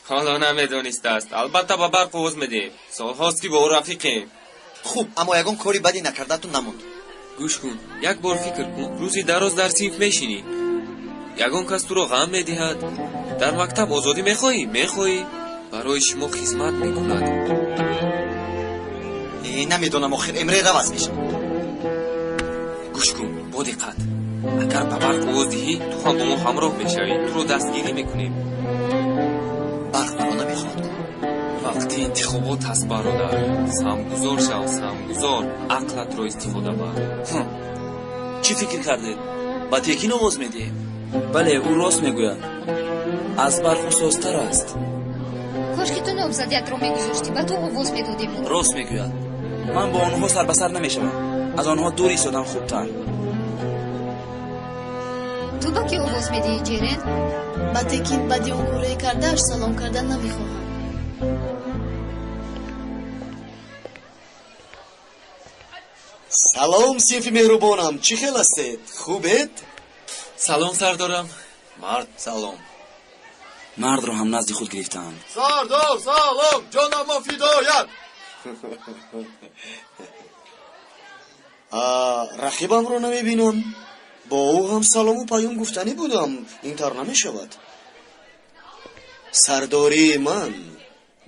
Ҳоло намедонистааст. Албатта, ба Барқ овоз медиҳем. Солҳост, ки бо ӯ рафиқем. Хуб, аммо ягон кори бадӣ накардатун намонд. Гӯш кун, як бор фикр кун. Рӯзи дароз дар синф мешинӣ, ягон кас туро ғам медиҳад. Дар мактаб озодӣ мехоҳӣ? Мехоҳӣ, барои шумо хизмат мекунад. Э, намедонам, охир эмре раваз мешавад. Гӯш кун бо диққат. Агар ба Барқ овоз диҳӣ, ту ҳам бо мо ҳамроҳ мешавӣ, туро дастгирӣ мекунем. Барқ маро намехоҳад. Вақти интихобот аст, бародар. Саҳмгузор шав, саҳмгузор. Ақлатро истифода бар. Чӣ фикр кардед? Ба Текин овоз медиҳем? Бале, ӯ рост мегӯяд. Аз Барқ ӯ аст. Кошки ту номзадиятро мегузоштӣ, ба ту овоз медодем. Рост мегӯяд. Ман бо онҳо сарбасар намешавам. Аз онҳо дур истодам хубтар. Ту ба кӣ овоз медиҳӣ, Ҷерен? Ба Текин. Баъди он корое кардааш салом кардан намехоҳам. Салом, синфи меҳрубонам, чӣ хел ҳастед? Хубед? Салом, сардорам. Мард, салом. Мардро ҳам назди худ гирифтаанд. Сардор, салом, ҷонамо фидоят. Рақибамро намебинам. Бо ӯ ҳам салому паём гуфтанӣ будам. Ин тавр намешавад. Сардории ман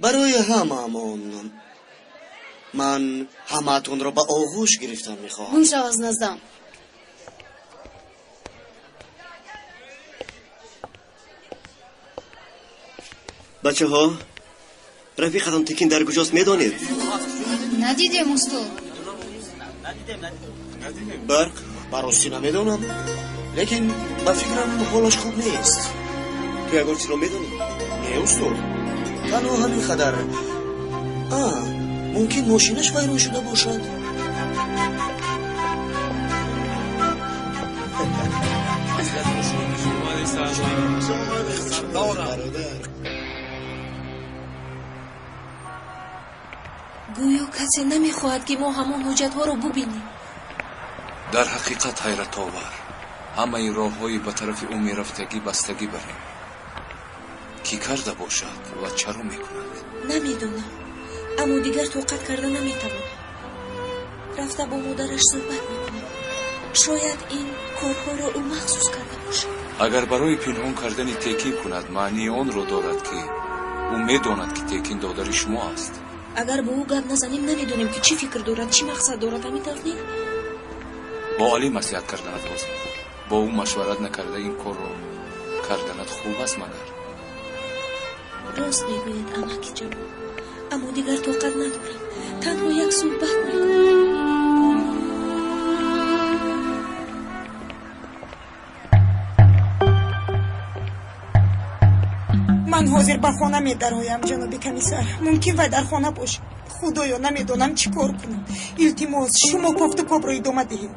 барои ҳамаамон. Ман ҳамаатонро ба оғӯш гирифтан мехоҳам. Гум шав аз наздам. Бачаҳо, рафиқатон Текин дар куҷост, медонед? Надидем, устод. Барқ? Ба ростӣ намедонам, лекин ба фикрам, ҳолаш хуб нест. Ту ягон чизро медонӣ? Не, устод, танҳо ҳамин қадар. А мумкин, мошинаш вайрон шуда бошад. Бародар. Гӯё касе намехоҳад, ки мо ҳамон ҳуҷҷатҳоро бубинем. Дар ҳақиқат ҳайратовар. Ҳамаи роҳҳои ба тарафи ӯ мерафтагӣ бастагӣ бар ин. Кӣ карда бошад ва чаро мекунад? Намедонам, аммо дигар тоқат карда наметавонам. Рафта бо модараш суҳбат мекунам. Шояд ин корҳоро ӯ махсус карда бошад. Агар барои пинҳон кардани Текин кунад, маънии онро дорад, ки ӯ медонад, ки Текин додари шумо аст. Агар бо ӯ гап назанем, намедонем, ки чӣ фикр дорад, чӣ мақсад дорад. Ҳамин тавр не? Бо Алӣ маслиҳат карданат лозим. Бо ӯ машварат накарда ин корро карданат хуб аст магар? Рост мегӯед, амакиҷон, аммо дигар тоқат надорам. Танҳо як суҳбат мекунам. Ман ҳозир ба хона медароям, ҷаноби комиссар. Мумкин вай дар хона бошад. Худоё, намедонам чӣ кор кунам. Илтимос, шумо кофтукобро идома диҳед.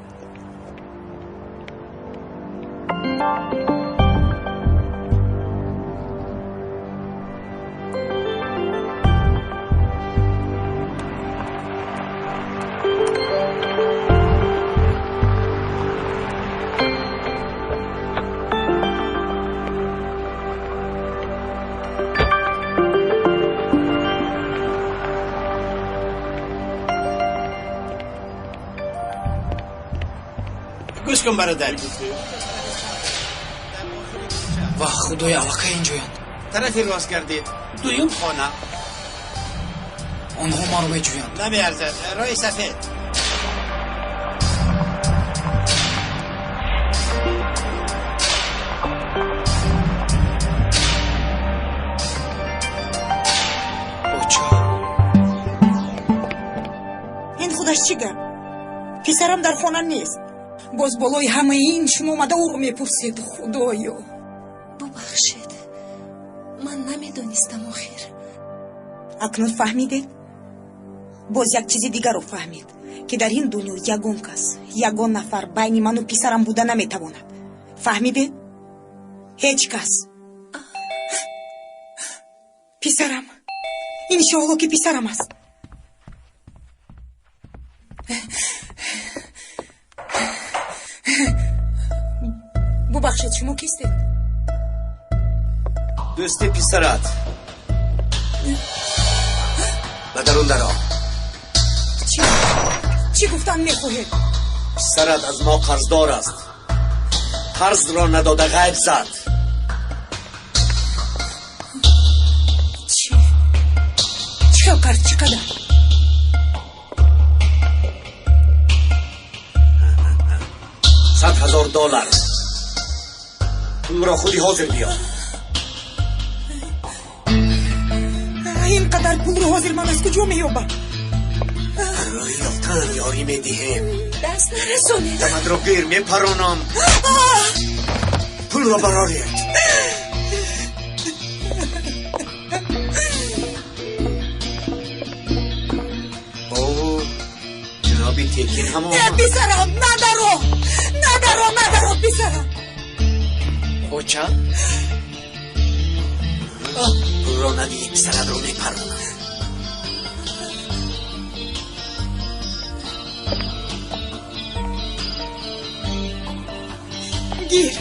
Гӯш кун, бародар. Ва худои, аллакай инҷоянд. Тарафи рост гардид, дуюм хона. Онҳо маро меҷӯянд. Намеарзад, роҳи сафед. Оча. Ин худаш чӣ гап? Писарам дар хона нест. Боз болои ҳамаи ин шумо омада ӯро мепурсед. Худоё. Бубахшед, ман намедонистам охир. Акнун фаҳмидед? Боз як чизи дигарро фаҳмед, ки дар ин дунё ягон кас, ягон нафар байни ману писарам буда наметавонад. Фаҳмидед? Ҳеҷ кас. Писарам, иншоалло, ки писарам аст. Бубахшед, шумо кистед? Дӯсти писарат. Ба дарун даро. Чӣ? Чӣ гуфтан мехоҳед? Писарат аз мо қарздор аст. Қарзро надода ғайб зад. Чӣ? Чӣ хел қарз, чӣ қадар? 100 000 доллар. Пулро худи ҳозир биёр. Ин қадар пулро ҳозир ман аз куҷо меёбам? Барои ёфтан ёрӣ медиҳем. Даст нарасонед. Дамадро гир, мепаронам. Пулро бароред. О, ҷаноби Текин ҳам омад. Писарам, надаро, надаро, надаро, писарам. Оча. Пулро надиҳӣ, писаратро мепаронам. Гир,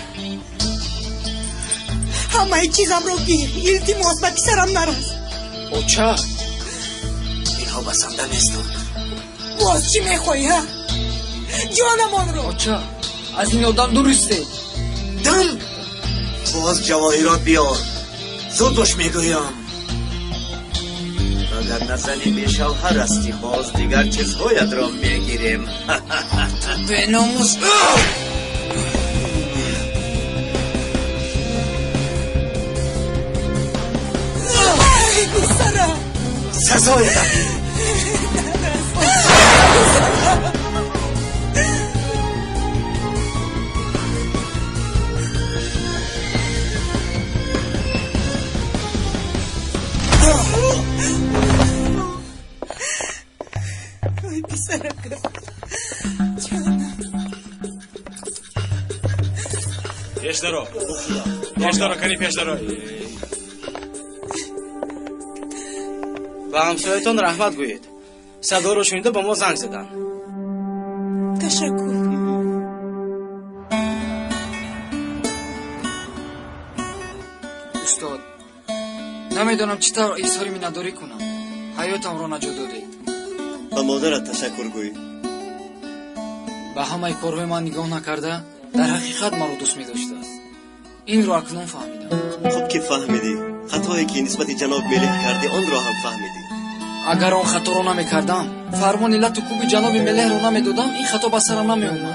ҳамаи чизамро гир. Илтимос, ба писарам нарас. Оча. Инҳо басанда нестанд. Боз чӣ мехоҳӣ, ҳа? Ҷонамонро. Оча, аз ин одам дур истед. Дам! Боз ҷавоҳирот биёр. Зуд бош, мегӯям. Агар назани бешавҳар ҳастӣ, боз дигар чизҳоятро мегирем. Беномус. Ай, писарам. Сазоятам. Писарам. Ой, писаракам. Ҷонам. Пеш даро, пеш даро, кани пеш даро. Ба ҳамсоятон раҳмат гӯед. Садоро шунида ба мо занг заданд. Ташаккур. Устод, намедонам чӣ тавр изҳори миннатдорӣ кунам. Ҳаётамро наҷот додед. Ба модарат ташаккур гӯй. Ба ҳамаи корҳои ман нигоҳ накарда, дар ҳақиқат маро дӯст медоштааст. Инро акнун фаҳмидам. Хуб ки фаҳмидӣ. Хатое ки нисбати ҷаноб Мелеҳ кардӣ, онро ҳам фаҳмидӣ. Агар он хаторо намекардам, фармони лату кӯби ҷаноби Мелеҳро намедодам, ин хато ба сарам намеомад.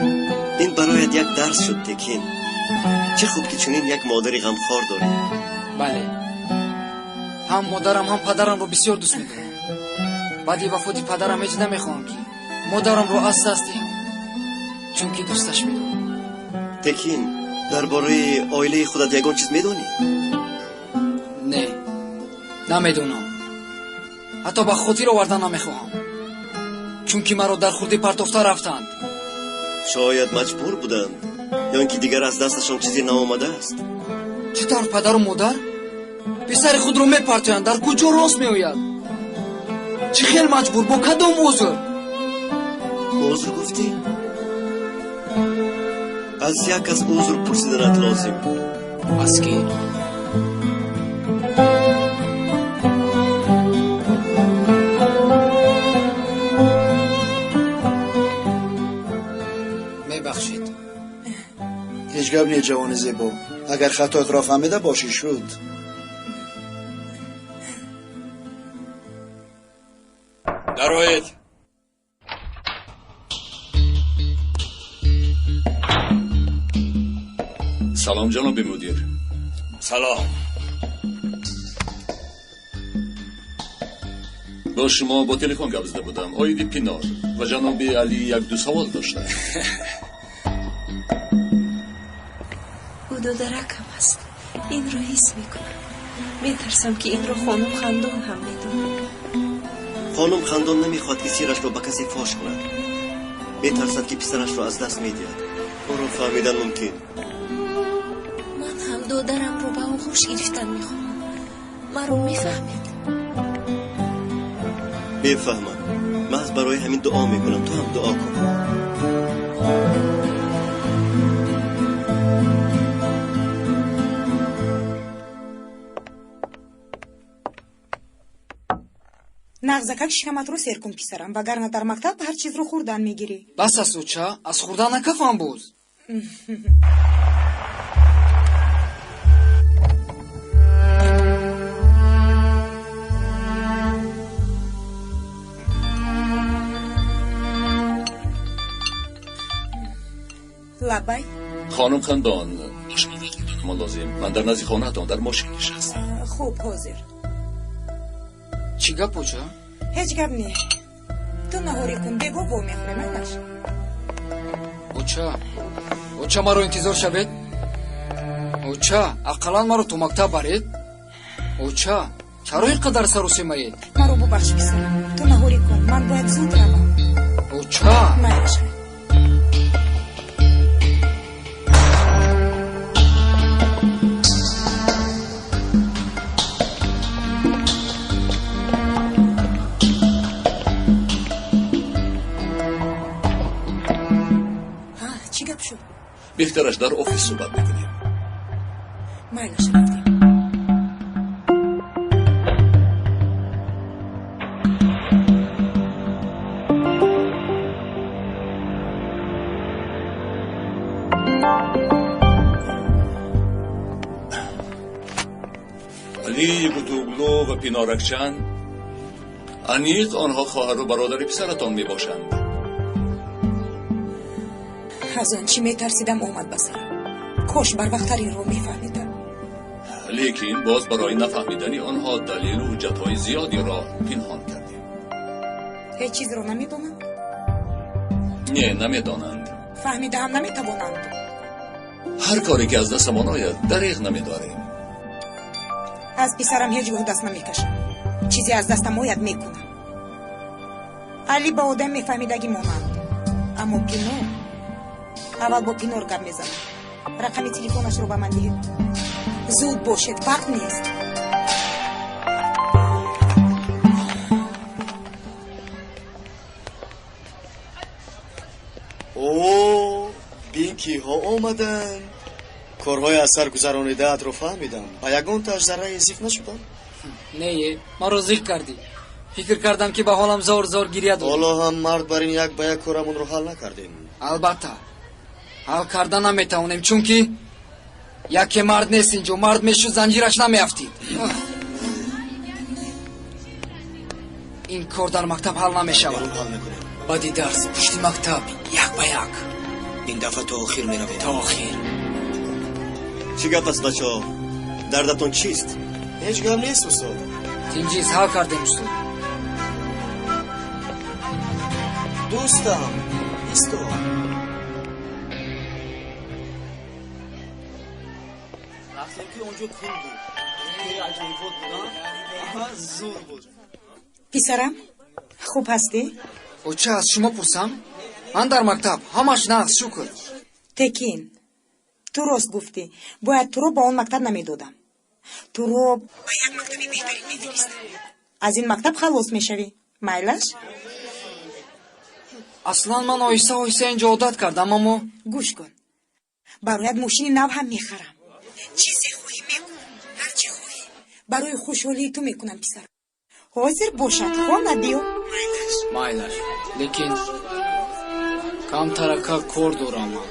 Ин бароят як дарс шуд, Текин. Чӣ хуб ки чунин як модари ғамхор дорӣ. Бале, ҳам модарам, ҳам падарамро бисёр дӯст медорам. Баъди вафоти падарам ҳеҷ намехоҳам, ки модарамро аз даст диҳам, чунки дӯсташ медорам. Текин, дар бораи оилаи худат ягон чиз медонӣ? Не, намедонам. Ҳатто ба хотир овардан намехоҳам, чунки маро дар хурдӣ партофта рафтанд. Шояд маҷбур буданд ё ин ки дигар аз дасташон чизе наомадааст. Чӣ тавр падару модар писари худро мепартоянд? Дар куҷо рост меояд? Чӣ хел маҷбур? Бо кадом узр? Узр гуфтӣ? Аз як кас узр пурсиданат лозим. Аз кӣ? Мебахшед. Ҳеҷ гап не, ҷавони зебо. Агар хатоятро фаҳмида бошӣ, шуд. Дароед. Салом, ҷаноби мудир. Салом. Бо шумо бо телефон гап зада будам оиди Пинор ва ҷаноби Алӣ як-ду савол доштам. Ӯ додаракам аст, инро ҳис мекунам. Метарсам, ки инро хонум Хандон ҳам медонад. Хонум Хандон намехоҳад, ки сирашро ба касе фош кунад. Метарсад, ки писарашро аз даст медиҳад. Ӯро фаҳмидан мумкин. Ман ҳам додарамро ба оғӯш гирифтан мехоҳам. Маро мефаҳмед? Мефаҳмам. Маҳз барои ҳамин дуо мекунам. Ту ҳам дуо кун. Нағзакак, шикаматро сер кун, писарам, вагарна дар мактаб ҳар чизро хӯрдан мегирӣ. Бас аст, оча, аз хӯрдан накафам боз. Лабай. Хонум Хандон, бо шумо вохӯрданамон лозим. Ман дар назди хонаатон дар мошин нишастам. Хуб, ҳозир. Чӣ гап, оча? Ҳеҷ гап не. Ту наҳорӣ кун, бего во мехӯрем, майлаш? Оча, оча, маро интизор шавед. Оча, ақаллан маро то мактаб баред. Оча, чаро ин қадар сарусемаед? Маро бубахш, писарам. Ту наҳорӣ кун, ман бояд зуд равам. Оча! Майлаш. Чӣ гап шуд? Беҳтараш дар офис суҳбат мекунем. Майлаш, рафтем. Алӣ Гутуглу ва Пиноракчан аниқ онҳо хоҳару бародари писаратон мебошанд. Аз он чӣ метарсидам, омад ба сарам. Кош барвақттар инро мефаҳмидам. Лекин боз барои нафаҳмидани онҳо далелу ҳуҷҷатҳои зиёдеро пинҳон кардем. Ҳеҷ чизро намедонанд? Не, намедонанд. Фаҳмида ҳам наметавонанд. Ҳар коре ки аз дастамон ояд, дареғ намедорем. Аз писарам ҳеҷ гоҳ даст намекашам. Чизе аз дастам ояд, мекунам. Али ба одам мефаҳмидагӣ монанд, аммо Пинор. Аввал бо Пинор гап мезанам. Рақами телефонашро ба ман диҳед. Зуд бошед, вақт нест. О, бин, киҳо омаданд. Корҳои аз сар гузаронидаатро фаҳмидам. Ба ягонтааш заррае зиқ нашудам? Не, маро зиқ кардӣ. Фикр кардам, ки ба ҳолам зор зор гиря дорӣ. Ҳоло ҳам мард бар ин як ба як корамонро ҳал накардем. Албатта, ҳал карда наметавонем, чунки яке мард нест инҷо. Мард мешуд, занҷираш намеафтид. Ин кор дар мактаб ҳал намешавад. Баъди дарс пушти мактаб як ба як. Ин дафъа то охир меравем. То охир. Чӣ гап аст, бачаҳо? Дардатон чист? Ҳеҷ гап нест, устод. Тинҷиз, ҳал кардем, устод. Дӯстам, исто. Рафтем, ки он ҷо пул буд. Хеле аҷоибот буд. Зур буд. Писарам, хуб ҳастӣ? Оча, аз шумо пурсам? Ман дар мактаб ҳамаш нағз, шукр. Текин, ту рост гуфтӣ. Бояд туро ба он мактаб намедодам. Туро ба як мактаби беҳтарин мефиристам. Аз ин мактаб халос мешавӣ, майлаш? Аслан ман оҳиста оҳиста инҷо одат кардам, аммо Гӯш кун, бароят мошини нав ҳам мехарам. Чизе хоҳӣ, мекунам, ҳарчи хоҳӣ, барои хушҳолии ту мекунам, писарам. Ҳозир бошад, хона биё, майлаш? Майлаш, лекин камтарака кор дорам. Ман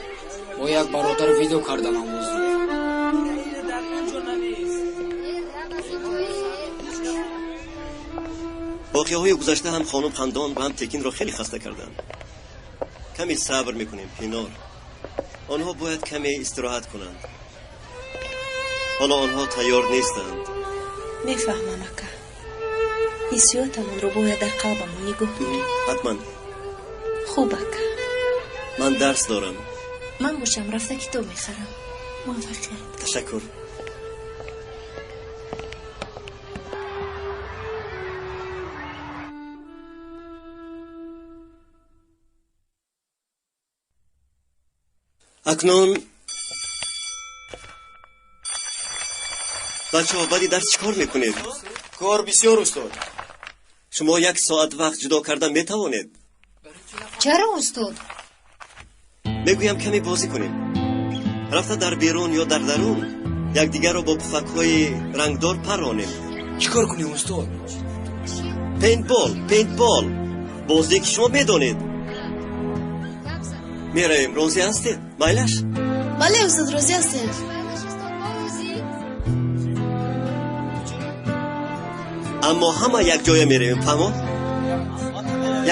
бо як бародар видео карданам лозим. Воқеаҳои гузашта ҳам хонум Хандон ва ҳам Текинро хеле хаста карданд. Каме сабр мекунем, Пинор. Онҳо бояд каме истироҳат кунанд. Ҳоло онҳо тайёр нестанд. Мефаҳмам, ака. Ҳиссиётамонро бояд дар қалбамон нигоҳ дорем. Ҳатман. Хуб, ака. Ман дарс дорам. Ман бошам, рафта китоб мехарам. Муваффақият. Ташаккур. Акнун, бачаҳо, баъди дарс чӣ кор мекунед? Кор бисёр, устод. Шумо як соат вақт ҷудо карда метавонед? Чаро, устод? Мегӯям, каме бозӣ кунем. Рафта дар берун ё дар дарун якдигарро бо пуфакҳои рангдор парронем. Чӣ кор кунем, устод? Пейнтбол, пейнтбол, бозие ки шумо медонед. Меравем, розӣ ҳастед, майлаш? Бале, устод, розӣ ҳастем. Аммо ҳама якҷоя меравем, фаҳмо?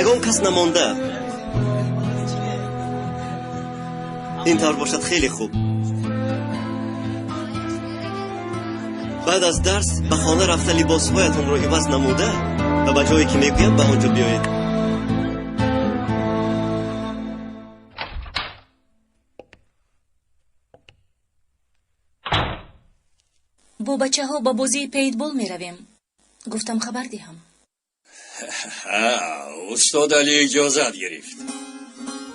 Ягон кас намонда. Ин тавр бошад, хеле хуб. Баъд аз дарс ба хона рафта, либосҳоятонро иваз намуда ва ба ҷое ки мегӯям, ба он ҷо биёед. Бо бачаҳо ба бозии пейнтбол меравем. Гуфтам, хабар диҳам. Ҳа, устод Али иҷозат гирифт.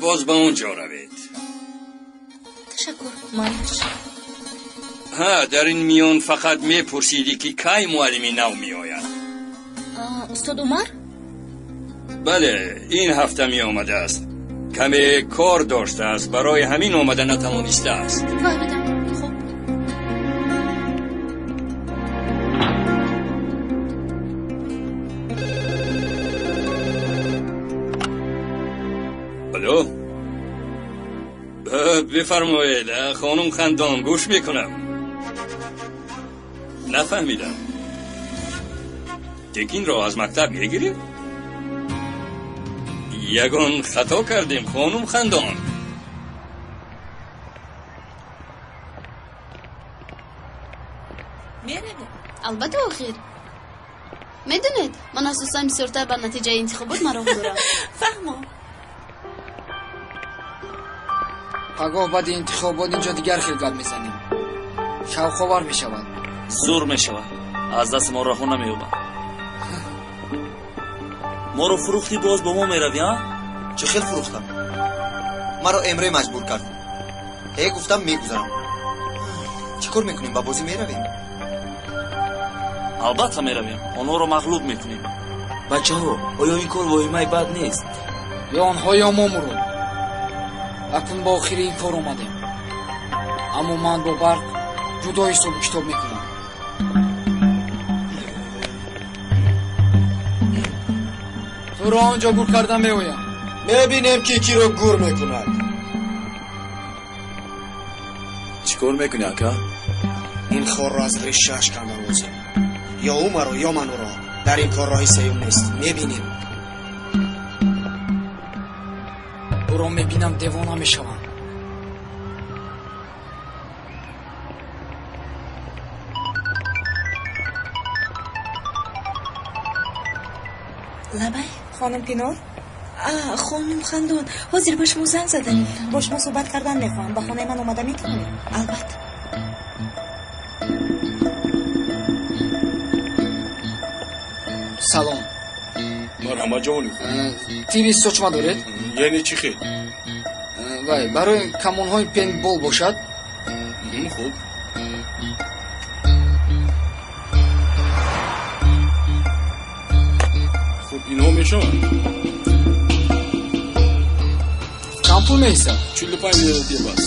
Боз ба он ҷо равед. Ташаккур, майлаш. Ҳа, дар ин миён фақат мепурсидӣ, ки кай муаллими нав меояд. Устод Умар? Бале, ин ҳафта меомадааст. Каме кор доштааст, барои ҳамин омада натавонистааст. Фаҳмидам, хуб. Алло, бифармоед, хонум Хандон, гӯш мекунам. Нафаҳмидам. Текинро аз мактаб мегиред? Ягон хато кардем, хонум Хандон? Меравем. Албатта, охир. Медонед, ман асосан бисёртар ба натиҷаи интихобот мароқ дорам. Фаҳмо. Пагоҳ баъди интихобот инҷо дигар хел гап мезанем. Шавқовар мешавад. Зур мешавад. Аз дасти мо раҳо намеёбад. Моро фурӯхтӣ, боз бо мо меравӣ, а? Чӣ хел фурӯхтам? Маро Эмре маҷбур кард. Ҳе, гуфтам, мегузарам. Чӣ кор мекунем, ба бозӣ меравем? Албатта меравем, онҳоро мағлуб мекунем. Бачаҳо, оё ин кор воҳимаи бад нест? Ё онҳо, ё мо, Мурод. Акнун ба охири ин кор омадем, аммо ман бо Барқ ҷудо ҳисобу китоб мекунам. Туро он ҷо гур карда меоям. Мебинем, ки киро гур мекунад. Чӣ кор мекунӣ, ака? Ин хорро аз решааш кандан лозим. Ё ӯ маро, ё ман ӯро. Дар ин кор роҳи сеюм нест. Мебинем. Ӯро мебинам, девона мешавам. Лабай. Хонум Пинор. Хонум Хандон, ҳозир ба шумо занг задани будам. Бо шумо суҳбат кардан мехоҳам. Ба хонаи ман омада метавонед? Албатта. Салом. Марҳамат, ҷавони хуб. Тири сочма доред? Яъне чӣ хел? Вай, барои камонҳои пейнтбол бошад. Хуб. Хуб, инҳо мешаванд. Чанд пул меистад? 45 лира дебас.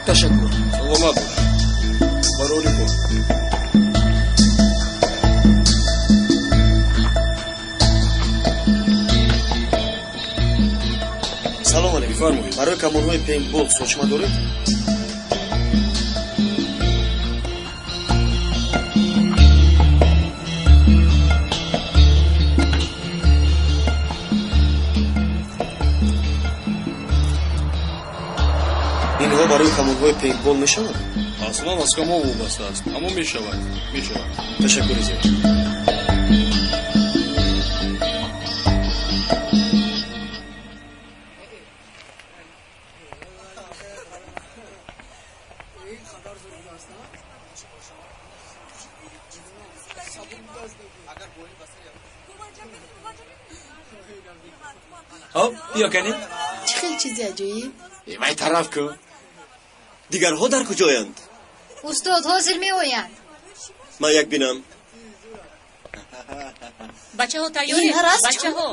Ташаккур. Саломат бош. Барори кор. Салом алейкум. Бифармоед. Барои камонҳои пейнтбол сочма доред? Инҳо барои камонҳои пейнтбол мешавад? Аслан аз камон вобаста аст, аммо мешавад, мешавад. Ташаккури зиёд. Ҳоб, биё канем. Чӣ хел чизи аҷоиб! Вай тараф ку. Дигарҳо дар куҷоянд? Устод, ҳозир меоянд. Ман як бинам. Бачаҳо, тайёред? Ин ҳарас Бачаҳо.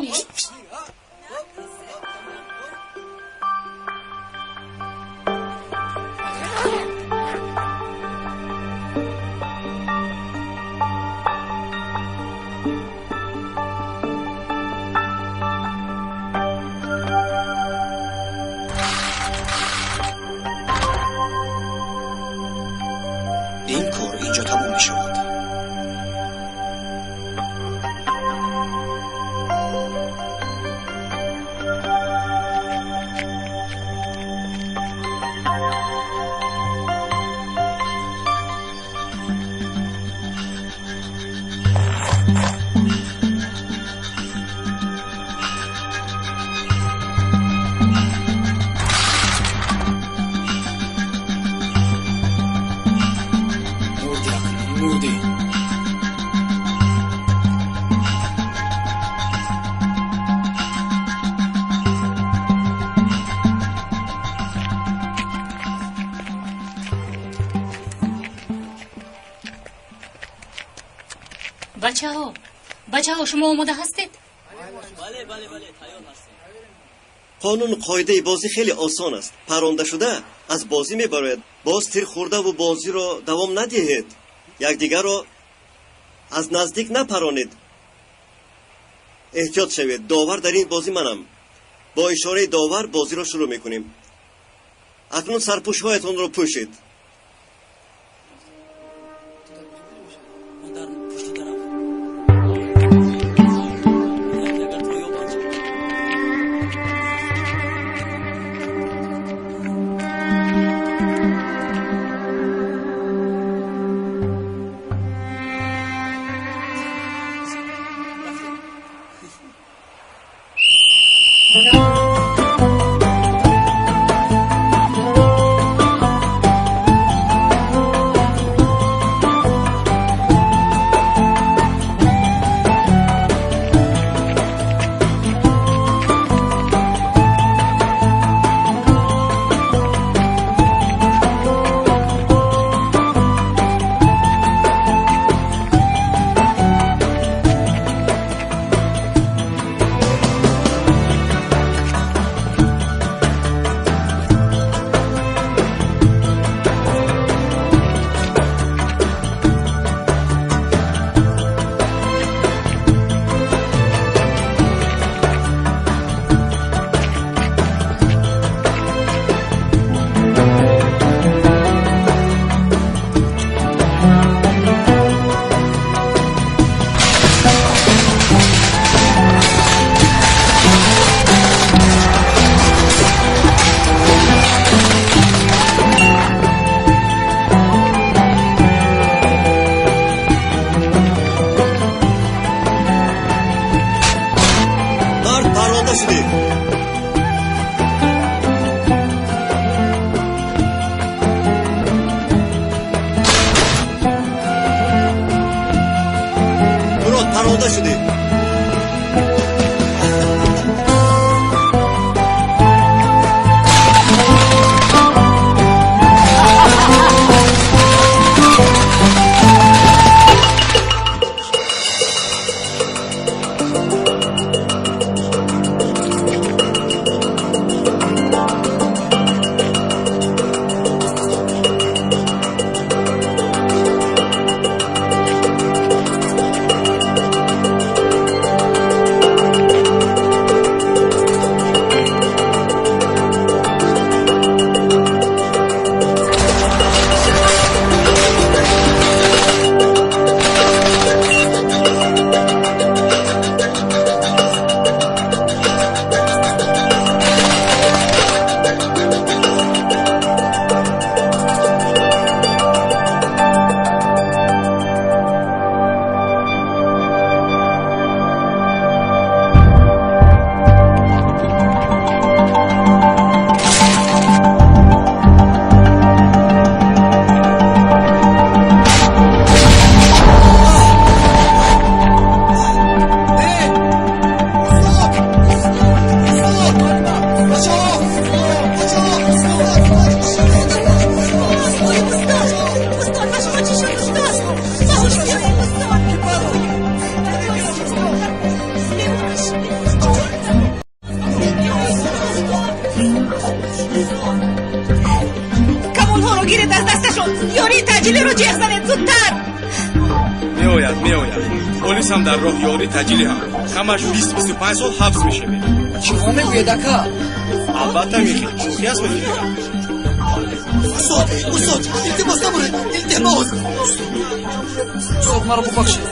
Ин кор инҷо тамом мешавад. Мурдӣ, акнун мурдӣ. Бачаҳо, бачаҳо, шумо омода ҳастед? Қонуну қоидаи бозӣ хеле осон аст. Паронда шуда аз бозӣ мебарояд. Боз тир хӯрдаву бозиро давом надиҳед. Якдигарро аз наздик напаронед. Эҳтиёт шавед, довар дар ин бозӣ манам. Бо ишораи довар бозиро шурӯъ мекунем. Акнун сарпӯшҳоятонро пӯшед. Баронда шудед. Камонҳоро гиред аз дасташон, ёрии таъҷилиро ҷеғ занед, зудтар! Меояд, меояд. Полис ҳам дар роҳ, ёрии таъҷилӣ ҳам. Камаш 20-25 сол ҳабс мешавед. Чиҳо мегӯед, ака? Албатта мехел. Шӯхӣ аст ба фикрам. Устод, устод, илтимос, набуред, илтимос. Устод, маро бубахшед.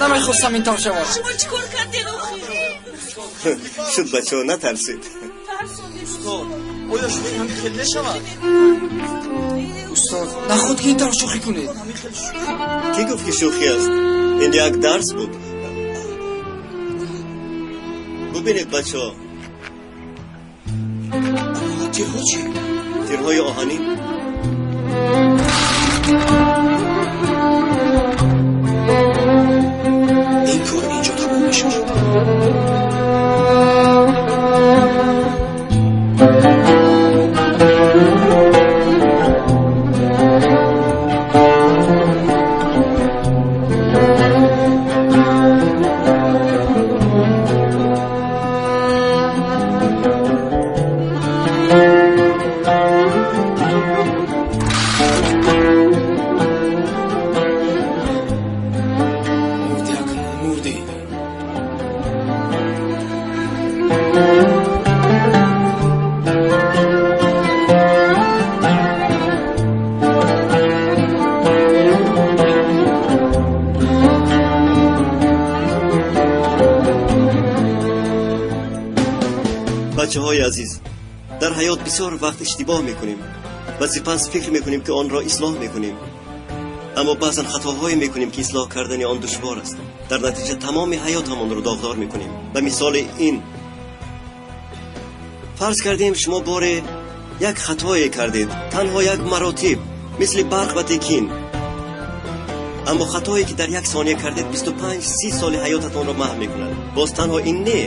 Намехостам ин тавр шавад. Шумо чӣ кор кардед охир? Шуд, бачаҳо, натарсед. Устод, оё шумо ҳамин хел мешавад? Устод, наход ки ин тавр шӯхӣ кунед. Кӣ гуфт ки шӯхӣ аст? Ин як дарс буд. Бубинед, бачаҳо. Тирҳо чӣ? Тирҳои оҳанин. Ин кор инҷо тамом мешавад. Мурдӣ, ака, мурдӣ. Бачаҳои азиз, дар ҳаёт бисёр вақт иштибоҳ мекунем ва сипас фикр мекунем, ки онро ислоҳ мекунем. Аммо баъзан хатоҳое мекунем, ки ислоҳ кардани он душвор аст. Дар натиҷа тамоми ҳаётамонро доғдор мекунем. Ба мисоли ин, фарз кардем, шумо боре як хатое кардед, танҳо як маротиб, мисли барқ ва текин. Аммо хатое, ки дар як сония кардед, 25-30 соли ҳаётатонро маҳв мекунад. Боз танҳо ин не,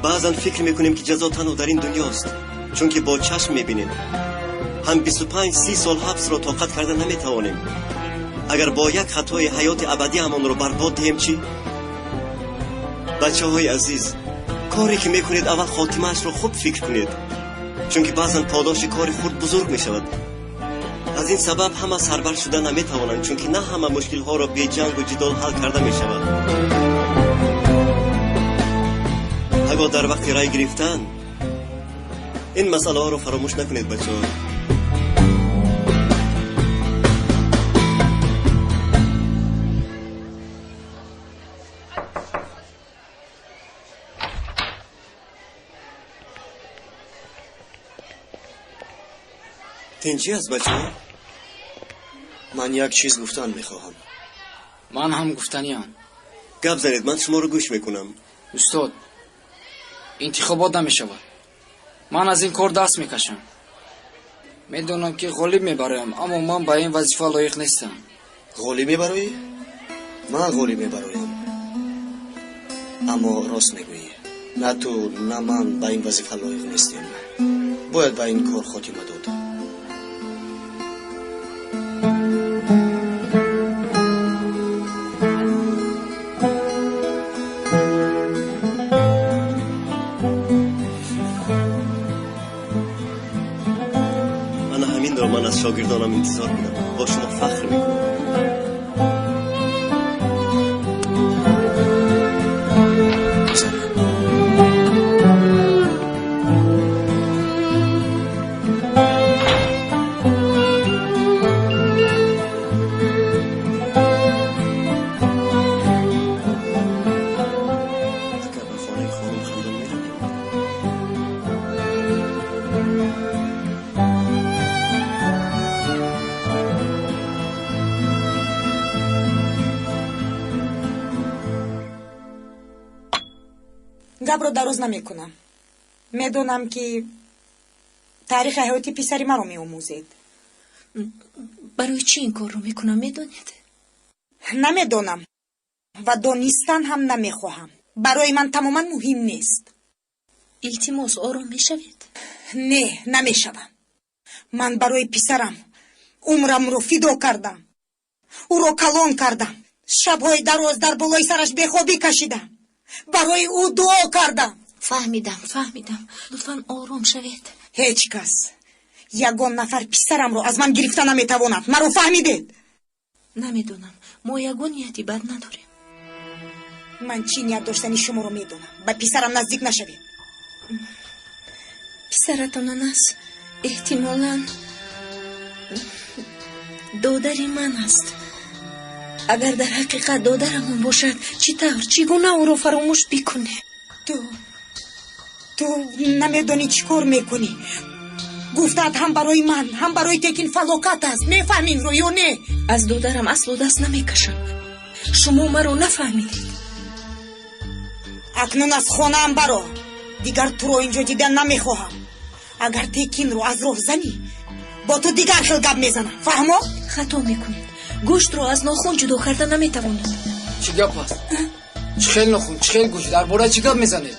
баъзан фикр мекунем, ки ҷазо танҳо дар ин дунёст, чунки бо чашм мебинем. Ҳам 25-30 сол ҳабсро тоқат карда наметавонем. Агар бо як хатои ҳаёти абадиамонро барбод диҳем, чӣ? Бачаҳои азиз, коре ки мекунед, аввал хотимаашро хуб фикр кунед, чунки баъзан подоши кори хурд бузург мешавад. Аз ин сабаб ҳама сарвар шуда наметавонанд, чунки на ҳама мушкилҳоро беҷангу ҷидол ҳал карда мешавад. Ҳаго дар вақти рай гирифтан ин масъалаҳоро фаромӯш накунед, бачаҳо. Тинҷӣ аст, бачаҳо? Ман як чиз гуфтан мехоҳам. Ман ҳам гуфтаниам. Гап занед, ман шуморо гӯш мекунам. Устод, интихобот намешавад. Ман аз ин кор даст мекашам. Медонам, ки ғолиб мебароям, аммо ман ба ин вазифа лоиқ нестам. Ғолиб мебароӣ? Ман ғолиб мебароям. Аммо рост мегӯӣ, на ту, на ман ба ин вазифа лоиқ нестем. Бояд ба ин кор хотима дод. Ана ҳаминро ман аз шогирдонам интизор будам. Бо шумо фахр мекунам. Агар ба хонаи хонум Хандон меравем, Гапро дароз намекунам. Медонам, ки таърихи ҳаёти писари маро меомӯзед. Барои чӣ ин корро мекунам, медонед? Намедонам ва донистан ҳам намехоҳам. Барои ман тамоман муҳим нест. Илтимос, ором мешавед? Не, намешавам. Ман барои писарам умрамро фидо кардам, ӯро калон кардам, шабҳои дароз дар болои сараш бехобӣ кашидам, барои ӯ дуо кардам. Фаҳмидам, фаҳмидам, лутфан ором шавед. Ҳеҷ кас, ягон нафар писарамро аз ман гирифта наметавонад. Маро фаҳмидед? Намедонам, мо ягон нияти бад надорем. Ман чӣ ният доштани шуморо медонам. Ба писарам наздик нашавед. Писаратон Анас эҳтимолан додари ман аст. Агар дар ҳақиқат додарамон бошад, чӣ тавр, чӣ гуна ӯро фаромӯш бикунем? Ту намедонӣ чӣ кор мекунӣ. Гуфтаат ҳам барои ман, ҳам барои Текин фалокат аст. Мефаҳми инро ё не? Аз додарам аслу даст намекашам. Шумо маро нафаҳмидед. Акнун аз хонаам баро. Дигар туро инҷо дидан намехоҳам. Агар Текинро аз роҳ занӣ, бо ту дигар хел гап мезанам. Фаҳмо? Хато мекунед. Гӯштро аз нохун ҷудо карда наметавонед. Чӣ гап аст? Чӣ хел нохун, чӣ хел гӯшт? Дар бораи чӣ гап мезанед?